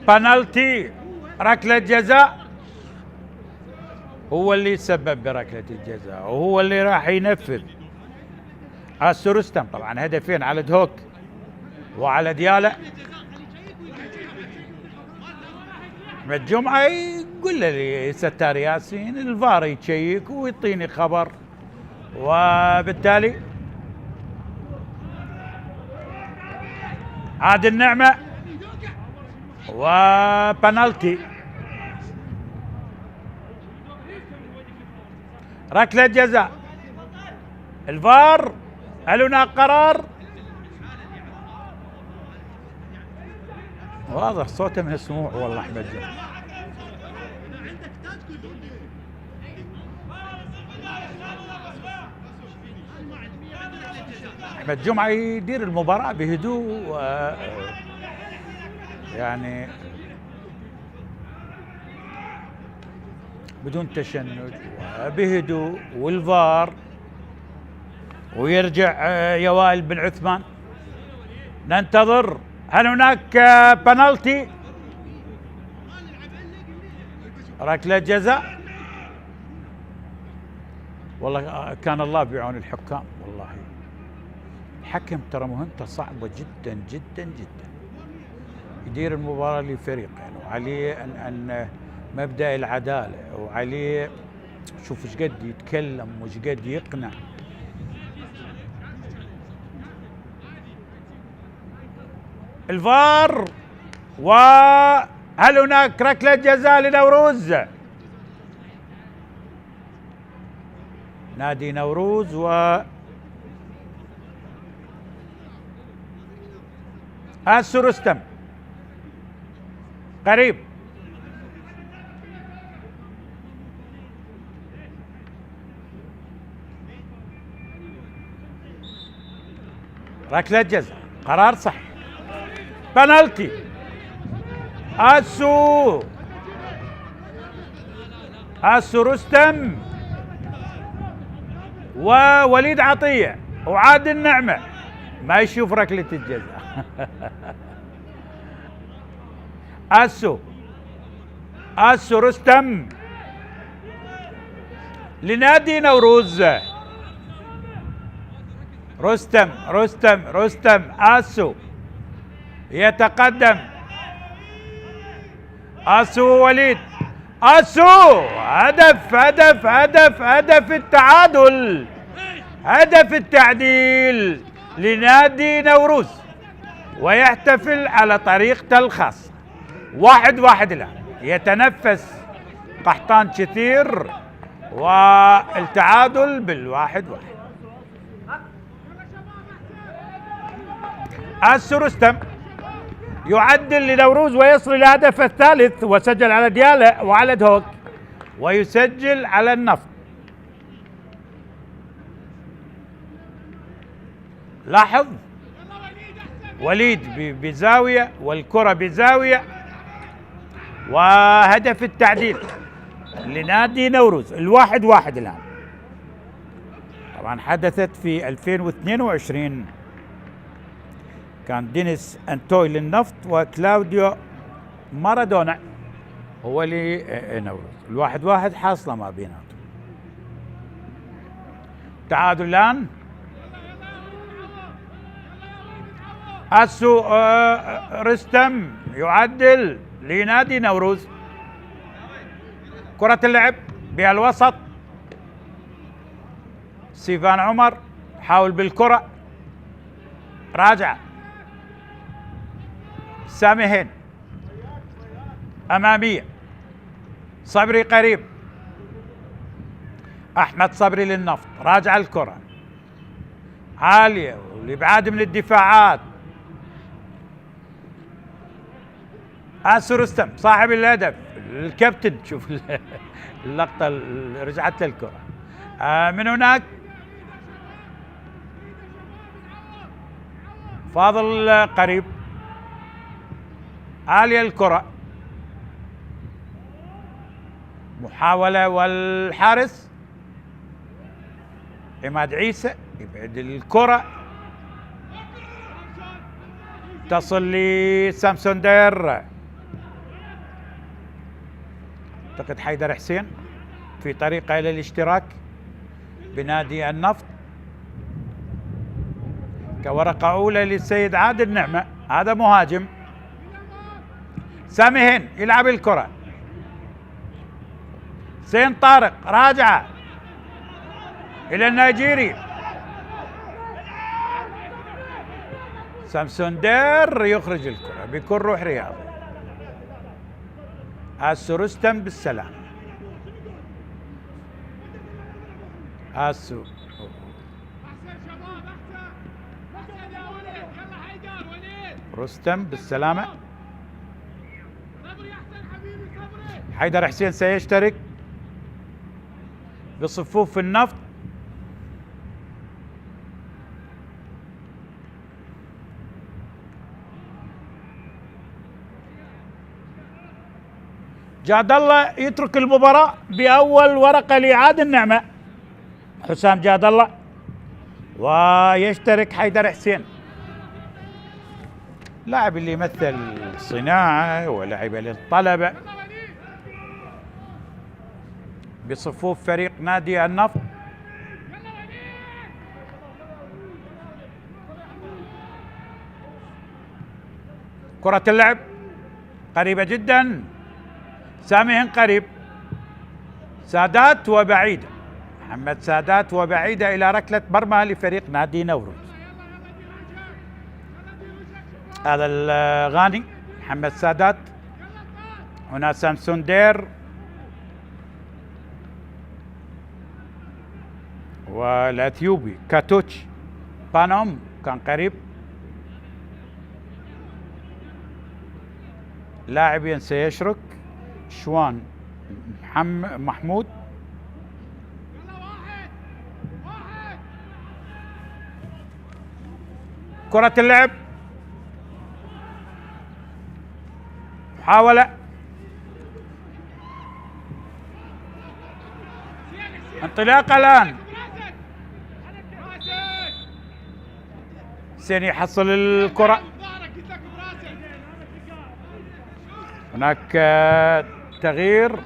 بنالتي، ركلة جزاء، هو اللي يسبب بركلة الجزاء وهو اللي راح ينفذ. آسو رستم طبعا هدفين على دهوك وعلى ديالا. احمد جمعة يقول لي ستار ياسين الفار يشيك ويعطيني خبر، وبالتالي عاد النعمة وبنالتي، ركلة جزاء. الفار هل هناك قرار؟ واضح صوته من السموع والله. احمد جمعة احمد جمعة يدير المباراة بهدوء، يعني بدون تشنج وبهدوء، والفار ويرجع يا وائل بن عثمان. ننتظر، هل هناك بنالتي؟ ركلة جزاء. والله كان الله بعون الحكام، والله الحكم ترى مهمته صعبة جدا جدا جدا، يدير المباراة لفريقين وعليه أن مبدأ العدالة، وعليه شوف ايش قد يتكلم وايش قد يقنع. الفار، وهل هناك ركلة جزاء لنوروز؟ نادي نوروز آسو رستم قريب، ركلة جزاء، قرار صحيح، بنالتي. آسو رستم ووليد عطية وعادل نعمة ما يشوف ركلة الجزاء. آسو رستم لنادي نوروز. رستم آسو يتقدم، آسو وليد، آسو هدف التعادل، هدف التعديل لنادي نوروز، ويحتفل على طريقته الخاصة. 1-1 الآن، يتنفس قحطان كثير، والتعادل بال1-1. آسو رستم يعدل لنوروز ويصل الهدف الثالث، وسجل على ديالا وعلى دهوك، ويسجل على النفط. لاحظ وليد بزاوية والكرة بزاوية، وهدف التعديل لنادي نوروز. 1-1 الآن. طبعا حدثت في 2022، كان دينيس أنتوي للنفط وكلاوديو مارادونا هو لنوروز. 1-1 حاصلة ما بيناتهم. تعادل الآن. آسو رستم يعدل لنادي نوروز. كرة اللعب بالوسط، سيفان عمر حاول بالكرة، راجع سامي هين أمامية، صبري قريب، أحمد صبري للنفط، راجع الكرة عالية والإبعاد من الدفاعات. آسو رستم صاحب الهدف الكابتن، شوف اللقطة اللي رجعت للكرة من هناك. فاضل قريب، عالية الكرة، محاولة والحارس عماد عيسى يبعد الكرة، تصل لسامسون دير. اعتقد حيدر حسين في طريقه الى الاشتراك بنادي النفط كورقه اولى للسيد عادل نعمه، هذا مهاجم. سامي هين يلعب الكره، سين طارق راجعه الى النيجيري، سامسون دير يخرج الكره بكل روح رياضي. آسو رستم بالسلام. آسو رستم بالسلامة. حيدر حسين سيشترك بصفوف النفط. جاد الله يترك المباراة بأول ورقة لعادل النعمة، حسام جاد الله، ويشترك حيدر حسين، لاعب اللي يمثل صناعة ولعب للطلبة بصفوف فريق نادي النفط. كرة اللعب قريبة جدا، سامي قريب، سادات وبعيدة، محمد سادات وبعيدة إلى ركلة مرمى لفريق نادي نوروز. هذا الغاني محمد سادات، هنا سامسون دير، والاثيوبي كاتوتش بانوم كان قريب. لاعبين سيشرك شوان محمود. كرة اللعب، محاولة، انطلاقة الآن. حسين يحصل الكرة. هناك تغيير،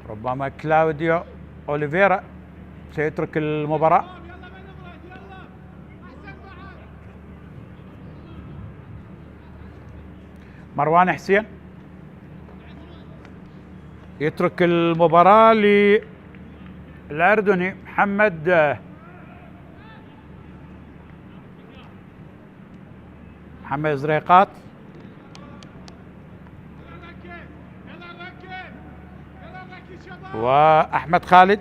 ربما كلاوديو أوليفيرا سيترك المباراة. مروان حسين يترك المباراة للأردني محمد زريقات. وأحمد خالد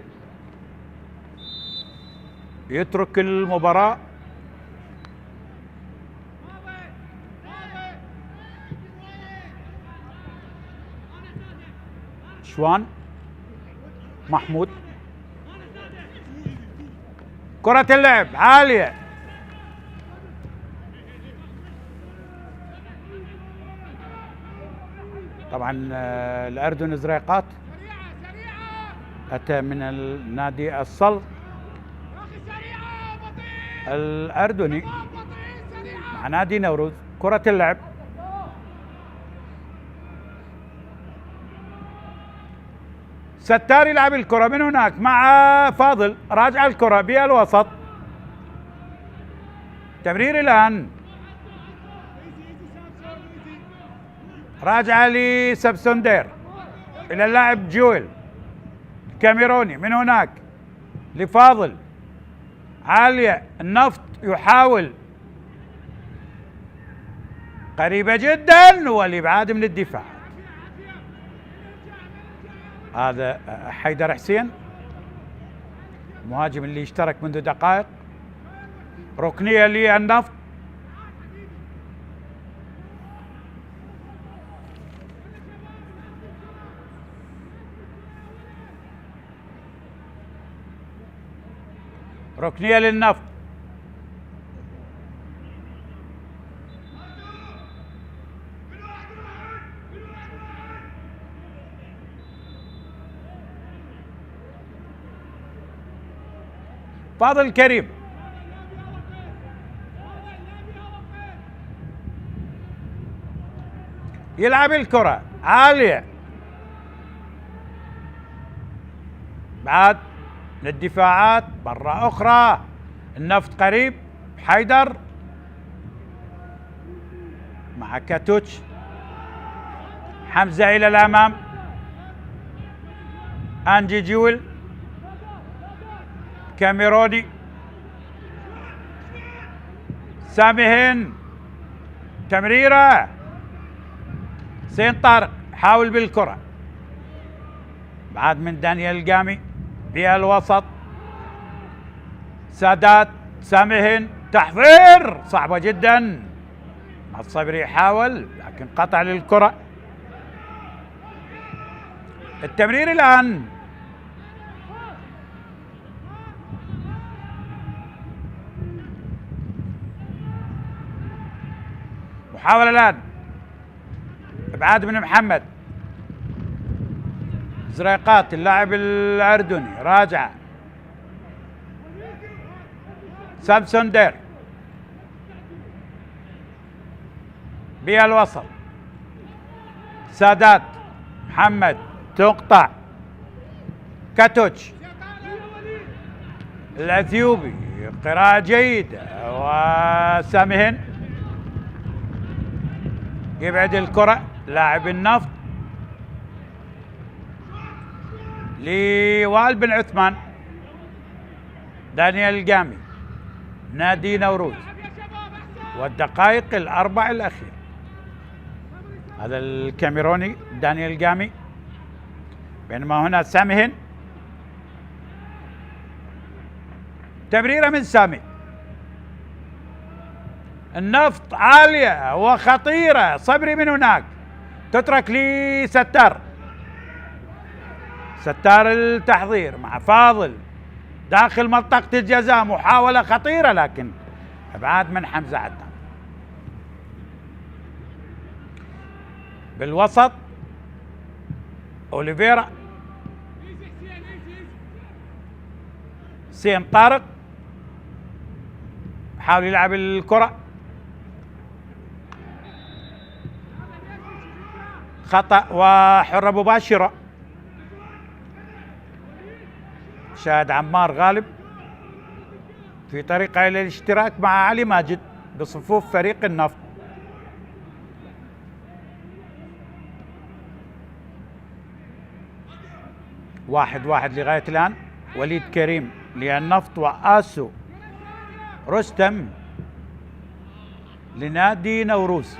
يترك المباراة. شوان محمود. كرة اللعب عالية، طبعا الأردن زريقات أتى من النادي الصلب الأردني مع نادي نوروز. كرة اللعب، ستار يلعب الكرة من هناك مع فاضل، راجع الكرة بالوسط، تمرير الآن، راجعة لسبسوندير إلى اللاعب جويل كاميروني، من هناك لفاضل، عالية، النفط يحاول، قريبة جدا والإبعاد من الدفاع. هذا حيدر حسين المهاجم اللي اشترك منذ دقائق. ركنية للنفط، ركنية للنفط. فاضل كريم يلعب الكرة عالية، بعد للدفاعات مرة أخرى، النفط قريب، حيدر مع كاتوتش، حمزة إلى الأمام، أنجي جول كاميروني، سامي هند، تمريرة، حسين طارق حاول بالكرة، بعد من دانيال قامي بالوسط، سادات، سامي هند، تحضير صعبة جدا، الصبري يحاول لكن قطع للكرة. التمرير الآن، محاولة الآن، ابعاد من محمد زريقات اللاعب الأردني، راجعة سامسون دير بالوسط، سادات، محمد، تقطع، كاتوتش الأثيوبي، قراءة جيدة، وسامهن يبعد الكرة، لاعب النفط لوائل بن عثمان، دانيال قامي نادي نوروز، والدقائق الأربع الأخيرة. هذا الكاميروني دانيال جامي، بينما هنا سامي هن. تمريرة من سامي، النفط عالية وخطيرة. صبري من هناك، تترك لستار. ستار التحضير مع فاضل داخل منطقة الجزاء، محاولة خطيرة لكن ابعاد من حمزة عدنان. بالوسط اوليفيرا، سين طارق حاول يلعب الكرة، خطأ وحرة مباشرة. شاهد عمار غالب في طريقه الى الاشتراك مع علي ماجد بصفوف فريق النفط. واحد لغايه الان. وليد كريم للنفط وآسو رستم لنادي نوروز.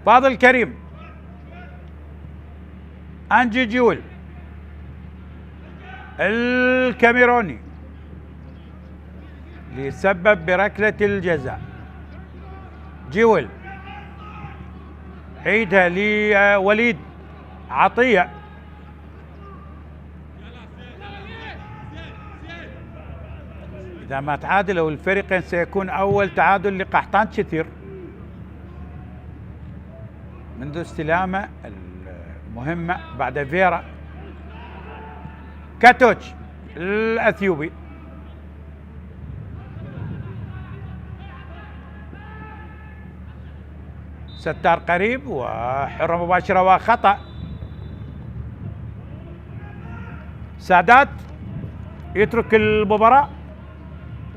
فاضل كريم، أنجي جول الكاميروني ليسبب بركلة الجزاء. جول عيدها لوليد عطية. إذا ما تعادلوا الفريقين سيكون أول تعادل لقحطان شتير منذ استلامه المهمة بعد فيرا. كاتوتش الأثيوبي، ستار قريب وحرة مباشرة وخطأ. سادات يترك المباراة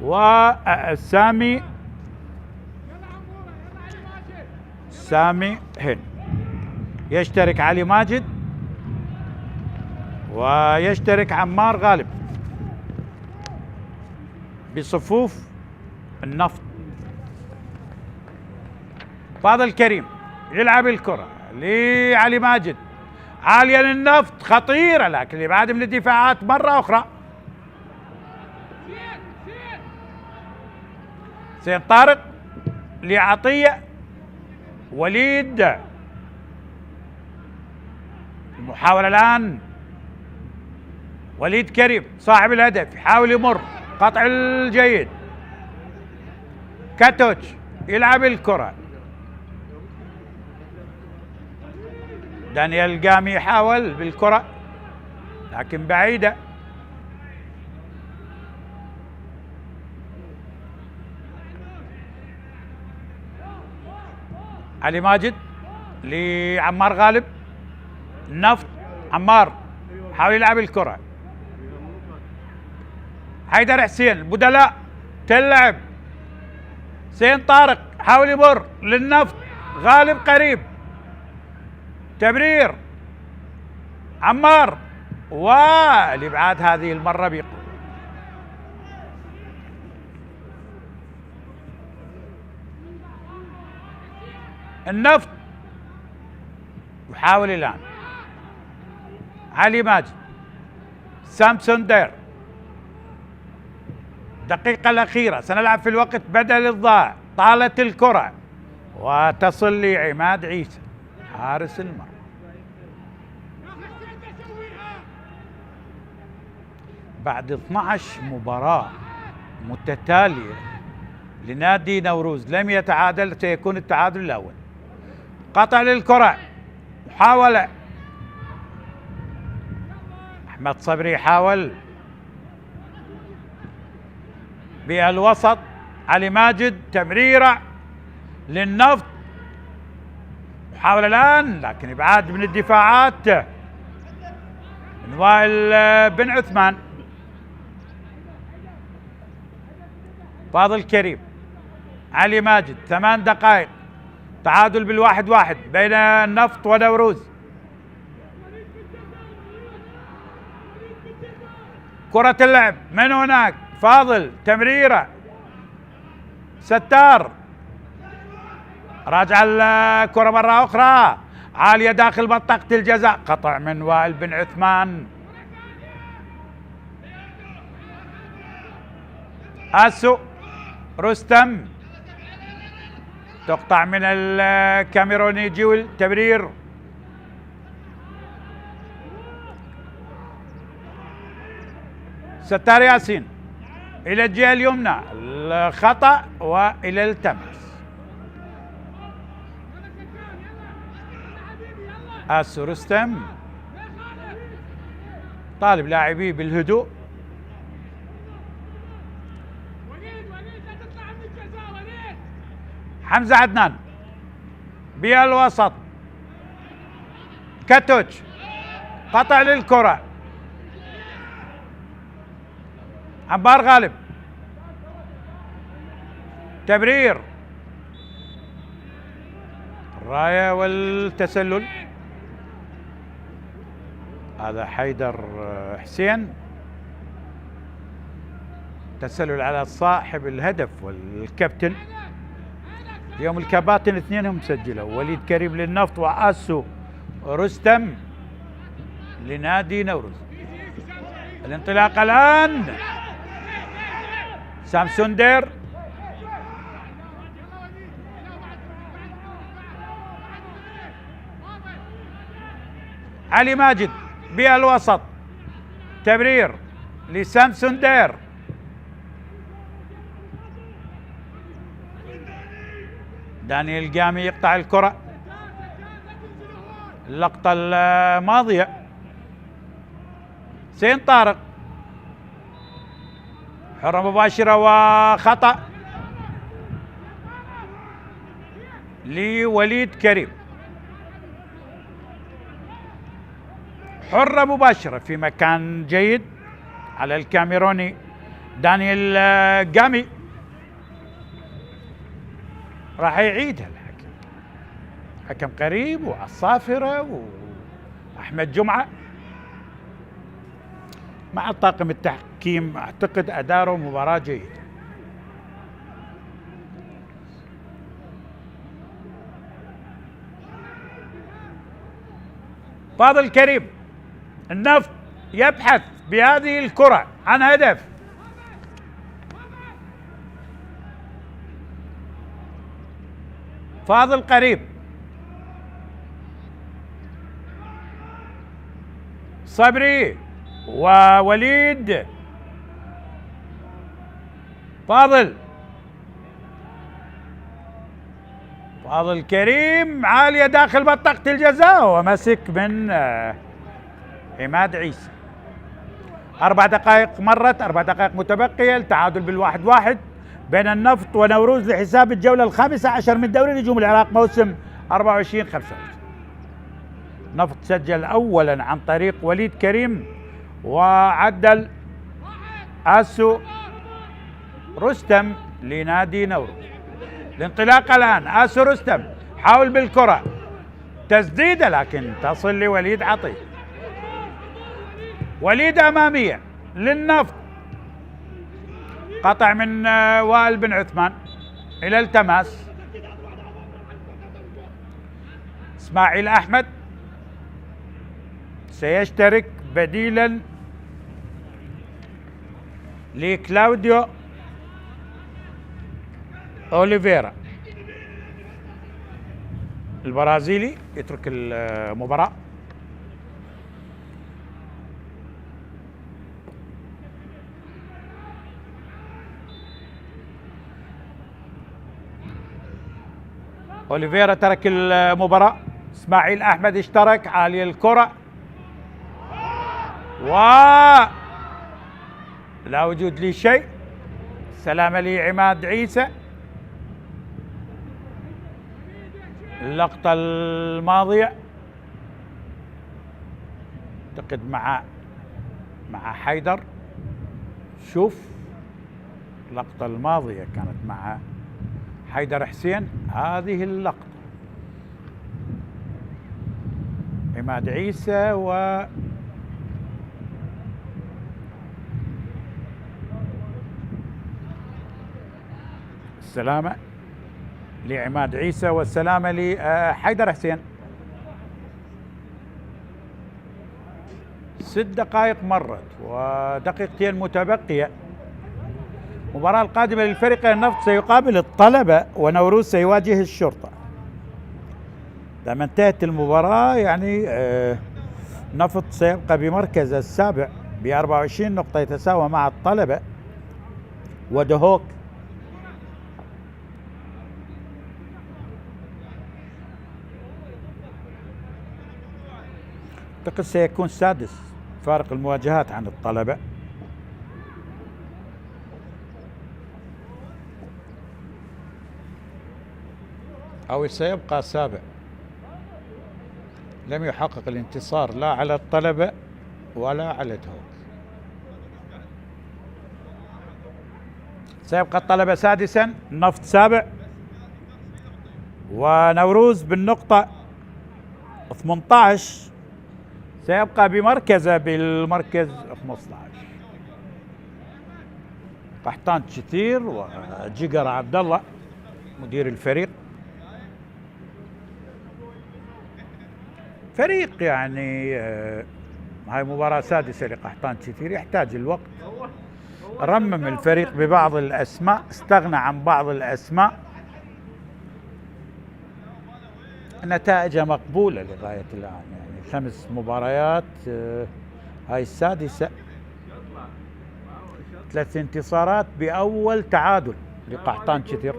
وسامي هن. يشترك علي ماجد ويشترك عمار غالب بصفوف النفط. فاضل كريم يلعب الكرة لعلي ماجد، عالية للنفط، خطيرة لكن يبعد من الدفاعات مرة أخرى. سين طارق لعطية. وليد، المحاولة الآن. وليد كريم صاحب الهدف يحاول يمر، قطع الجيد. كاتوتش يلعب الكرة، دانيال جامي يحاول بالكرة لكن بعيدة. علي ماجد لعمار غالب. النفط، عمار حاول يلعب الكرة. حيدر حسين بدلاء تلعب. سين طارق حاول يمر للنفط، غالب قريب. تمرير عمار والابعاد هذه المرة بيقوم. النفط يحاول الآن. علي ماجد، سامسون دير. الدقيقة الأخيرة سنلعب في الوقت بدل الضائع. طالت الكرة وتصل لعماد عيسى حارس المرمى. بعد 12 مباراة متتالية لنادي نوروز لم يتعادل، سيكون التعادل الأول. قطع للكرة، محاولة. أحمد صبري يحاول بالوسط. علي ماجد تمريرة للنفط، محاولة الآن لكن إبعاد من الدفاعات من وائل بن عثمان. فاضل كريم، علي ماجد. 8 دقائق تعادل بالواحد بين النفط ونوروز. كرة اللعب من هناك، فاضل تمريرة، ستار راجع الكرة مرة أخرى عالية داخل منطقة الجزاء، قطع من وائل بن عثمان. آسو رستم تقطع من الكاميروني جول، تمرير ستار ياسين إلى الجهة اليمنى، الخطأ وإلى التماس. آسو رستم طالب لاعبيه بالهدوء. حمزة عدنان بالوسط، كاتوتش قطع للكرة، عبار غالب تبرير، الراية والتسلل. هذا حيدر حسين، تسلل على صاحب الهدف والكابتن. اليوم الكباتن اثنينهم سجلوا، وليد كريم للنفط وآسو رستم لنادي نوروز. الانطلاق الآن، سامسون دير علي ماجد بالوسط، تمرير لسامسون دير، دانيال قامي يقطع الكرة. اللقطة الماضية سين طارق، حرة مباشرة وخطأ لوليد كريم. حرة مباشرة في مكان جيد على الكاميروني دانيال قامي، راح يعيدها الحكم، حكم قريب وعصافرة وأحمد جمعة مع طاقم التحكيم، أعتقد أداروا مباراة جيدة. فاضل كريم، النفط يبحث بهذه الكرة عن هدف، فاضل قريب، صبري ووليد، فاضل كريم عالية داخل منطقة الجزاء ومسك من عماد عيسى. 4 دقائق مرت، 4 دقائق متبقية، التعادل بالواحد بين النفط ونوروز لحساب الجولة 15 من دوري نجوم العراق موسم 24-25. نفط سجل أولا عن طريق وليد كريم وعدل آسو رستم لنادي نوروز. الانطلاق الآن، آسو رستم حاول بالكرة، تسديدة لكن تصل لوليد عطية. وليد أمامية للنفط، قطع من وائل بن عثمان إلى التماس. إسماعيل أحمد سيشترك بديلا لكلاوديو أوليفيرا البرازيلي، يترك المباراة. أوليفيرا ترك المباراة. إسماعيل أحمد اشترك، عالي الكرة لا وجود لي شيء. سلامة لعماد عيسى. اللقطة الماضية اعتقد مع حيدر، شوف اللقطة الماضية كانت مع حيدر حسين، هذه اللقطة عماد عيسى السلامة لعماد عيسى والسلامة لحيدر حسين. 6 دقائق مرت ودقيقتين متبقية. المباراة القادمة للفريقين النفط سيقابل الطلبة ونوروز سيواجه الشرطة. لما انتهت المباراة يعني نفط سيبقى بمركز السابع ب24 نقطة يتساوى مع الطلبة ودهوك أعتقد سيكون سادس فارق المواجهات عن الطلبة. أو سيبقى سابع. لم يحقق الانتصار لا على الطلبة ولا على دهوك. سيبقى الطلبة سادسا، النفط سابع، ونوروز بالنقطة 18 سيبقى بمركزه بالمركز 15. قحطان كثير وجقر عبد الله مدير الفريق. فريق يعني هاي مباراة سادسة لقحطان كثير، يحتاج الوقت. رمم الفريق ببعض الأسماء، استغنى عن بعض الأسماء. نتائجه مقبولة لغاية الآن، يعني 5 مباريات، هاي السادسة. 3 انتصارات بأول تعادل لقحطان كثير.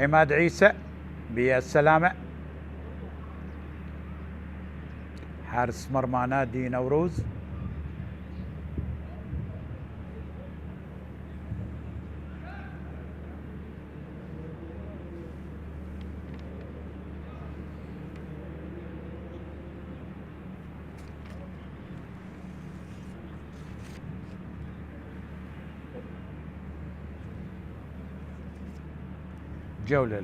عماد عيسى بالسلامة حارس مرمى نادي نوروز. الجولة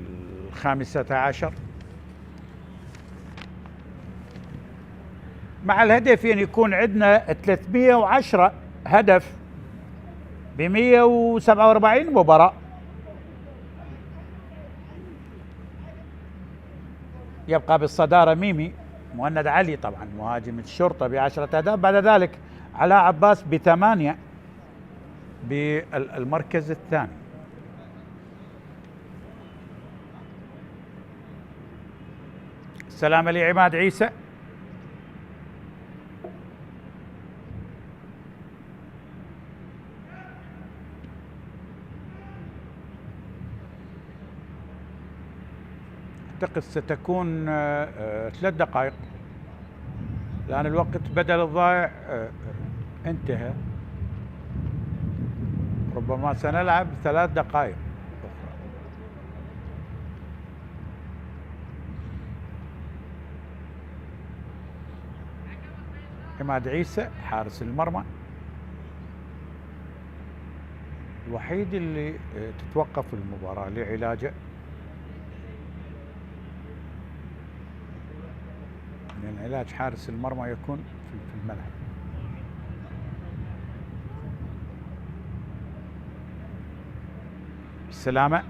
15 مع الهدف أن يكون عندنا 310 هدف ب 147 مباراة. يبقى بالصدارة ميمي مهند علي طبعا مهاجم الشرطة ب10 أهداف، بعد ذلك علاء عباس ب8 بالمركز الثاني. السلامة لعماد عيسى. أعتقد ستكون 3 دقائق لأن الوقت بدل الضائع انتهى. ربما سنلعب 3 دقائق أخرى. عماد عيسى حارس المرمى الوحيد اللي تتوقف المباراة لعلاجه، لأن علاج حارس المرمى يكون في الملعب. السلامة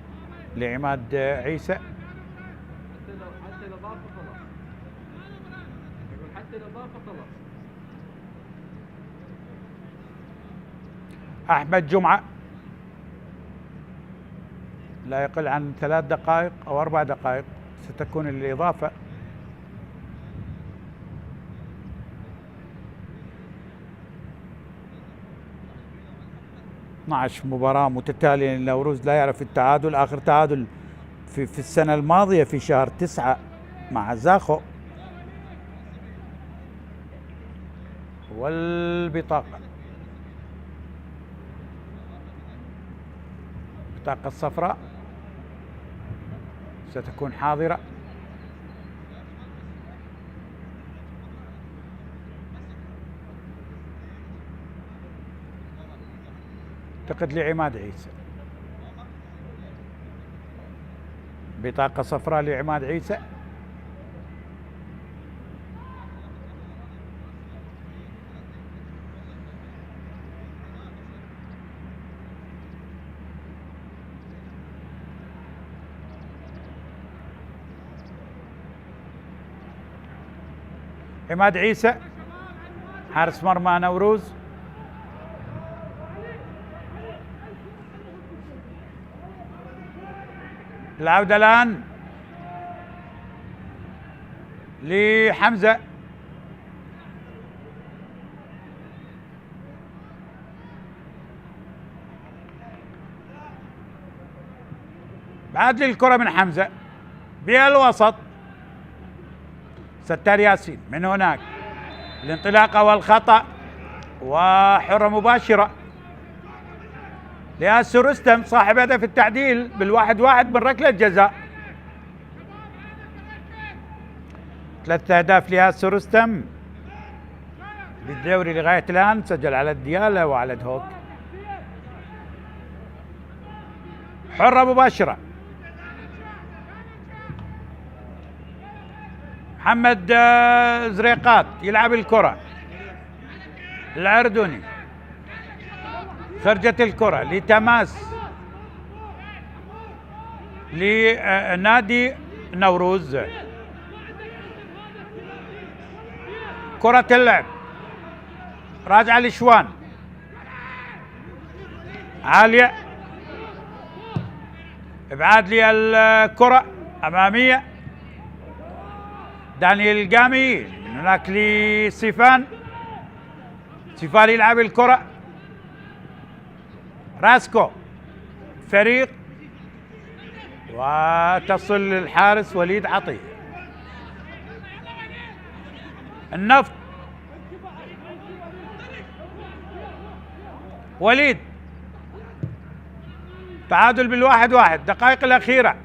لعماد عيسى. حتى الإضافة خلاص. يقول حتى الإضافة خلاص. أحمد جمعة لا يقل عن 3 دقائق أو 4 دقائق ستكون الإضافة. مباراة متتالية لنوروز لا يعرف التعادل. آخر تعادل في السنة الماضية في شهر 9 مع زاخو. والبطاقة البطاقة الصفراء ستكون حاضرة. اعتقد لعماد عيسى. بطاقة صفراء لعماد عيسى. عماد عيسى حارس مرمى نوروز. العودة الآن لحمزة. بعد للكرة من حمزة بالوسط، ستار ياسين من هناك الانطلاقة والخطأ وحرة مباشرة لياسر رستم صاحب هدف التعديل بالواحد واحد من ركلة جزاء. 3 أهداف لياسر رستم بالدوري لغاية الآن، سجل على الديالة وعلى دهوك. حرة مباشرة محمد زريقات يلعب الكرة، الأردني خرجت الكرة لتماس لنادي نوروز. كرة اللعب راجعة لشوان عالية، ابعاد لي الكرة امامية، دانيال القامي من هناك لسيفان، سيفان يلعب الكرة، راسكو فريق وتصل للحارس وليد عطية. النفط وليد، تعادل بالواحد واحد، دقائق الأخيرة.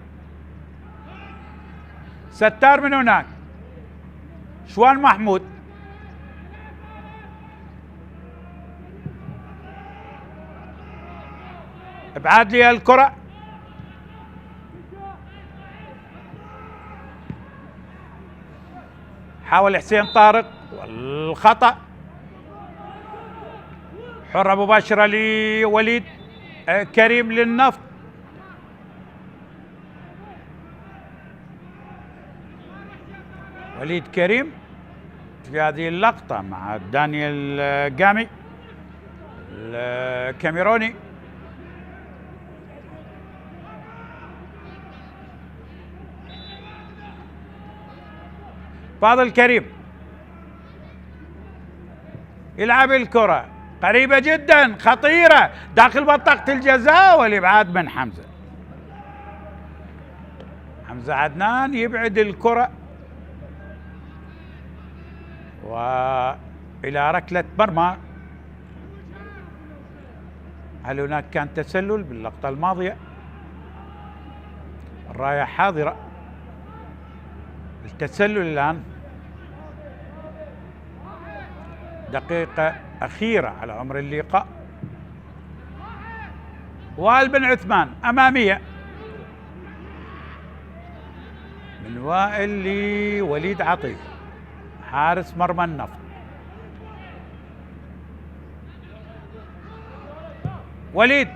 ستار من هناك، شوان محمود، ابعاد لي الكرة، حاول حسين طارق والخطأ. حرة مباشرة لوليد كريم للنفط، وليد كريم في هذه اللقطة مع دانيال قامي الكاميروني. فاضل كريم يلعب الكرة قريبة جدا، خطيرة داخل منطقة الجزاء والإبعاد من حمزة. حمزة عدنان يبعد الكرة وإلى ركلة مرمى. هل هناك كان تسلل باللقطة الماضية؟ الراية حاضرة، التسلل الآن. دقيقة أخيرة على عمر اللقاء. وائل بن عثمان أمامية من وائل لوليد عطية حارس مرمى النفط. وليد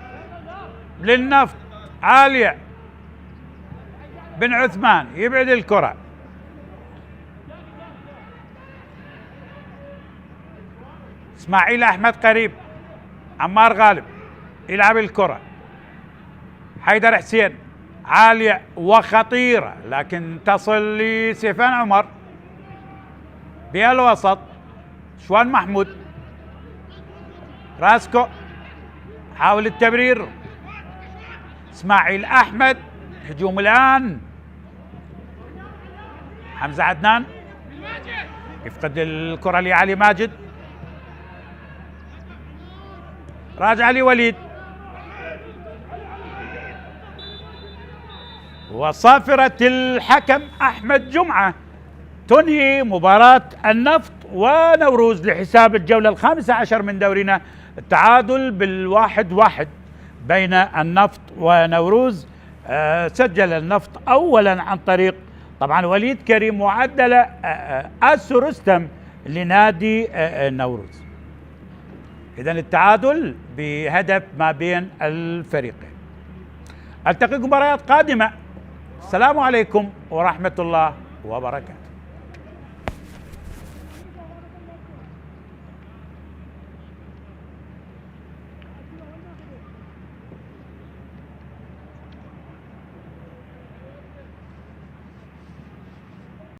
للنفط عالية، بن عثمان يبعد الكرة، اسماعيل احمد قريب، عمار غالب يلعب الكرة، حيدر حسين عالية وخطيرة لكن تصل لسيفان عمر بالوسط. شوان محمود، راسكو حاول التمرير، اسماعيل احمد، هجوم الان، حمزة عدنان يفقد الكرة لعلي ماجد، راجع لوليد، وصافرة الحكم أحمد جمعة تنهي مباراة النفط ونوروز لحساب الجولة 15 من دورنا. التعادل بالواحد واحد بين النفط ونوروز. سجل النفط أولا عن طريق طبعا وليد كريم، وعدل آسر رستم لنادي نوروز. إذن التعادل بهدف ما بين الفريقين. ألتقيكم مباريات قادمة. السلام عليكم ورحمة الله وبركاته.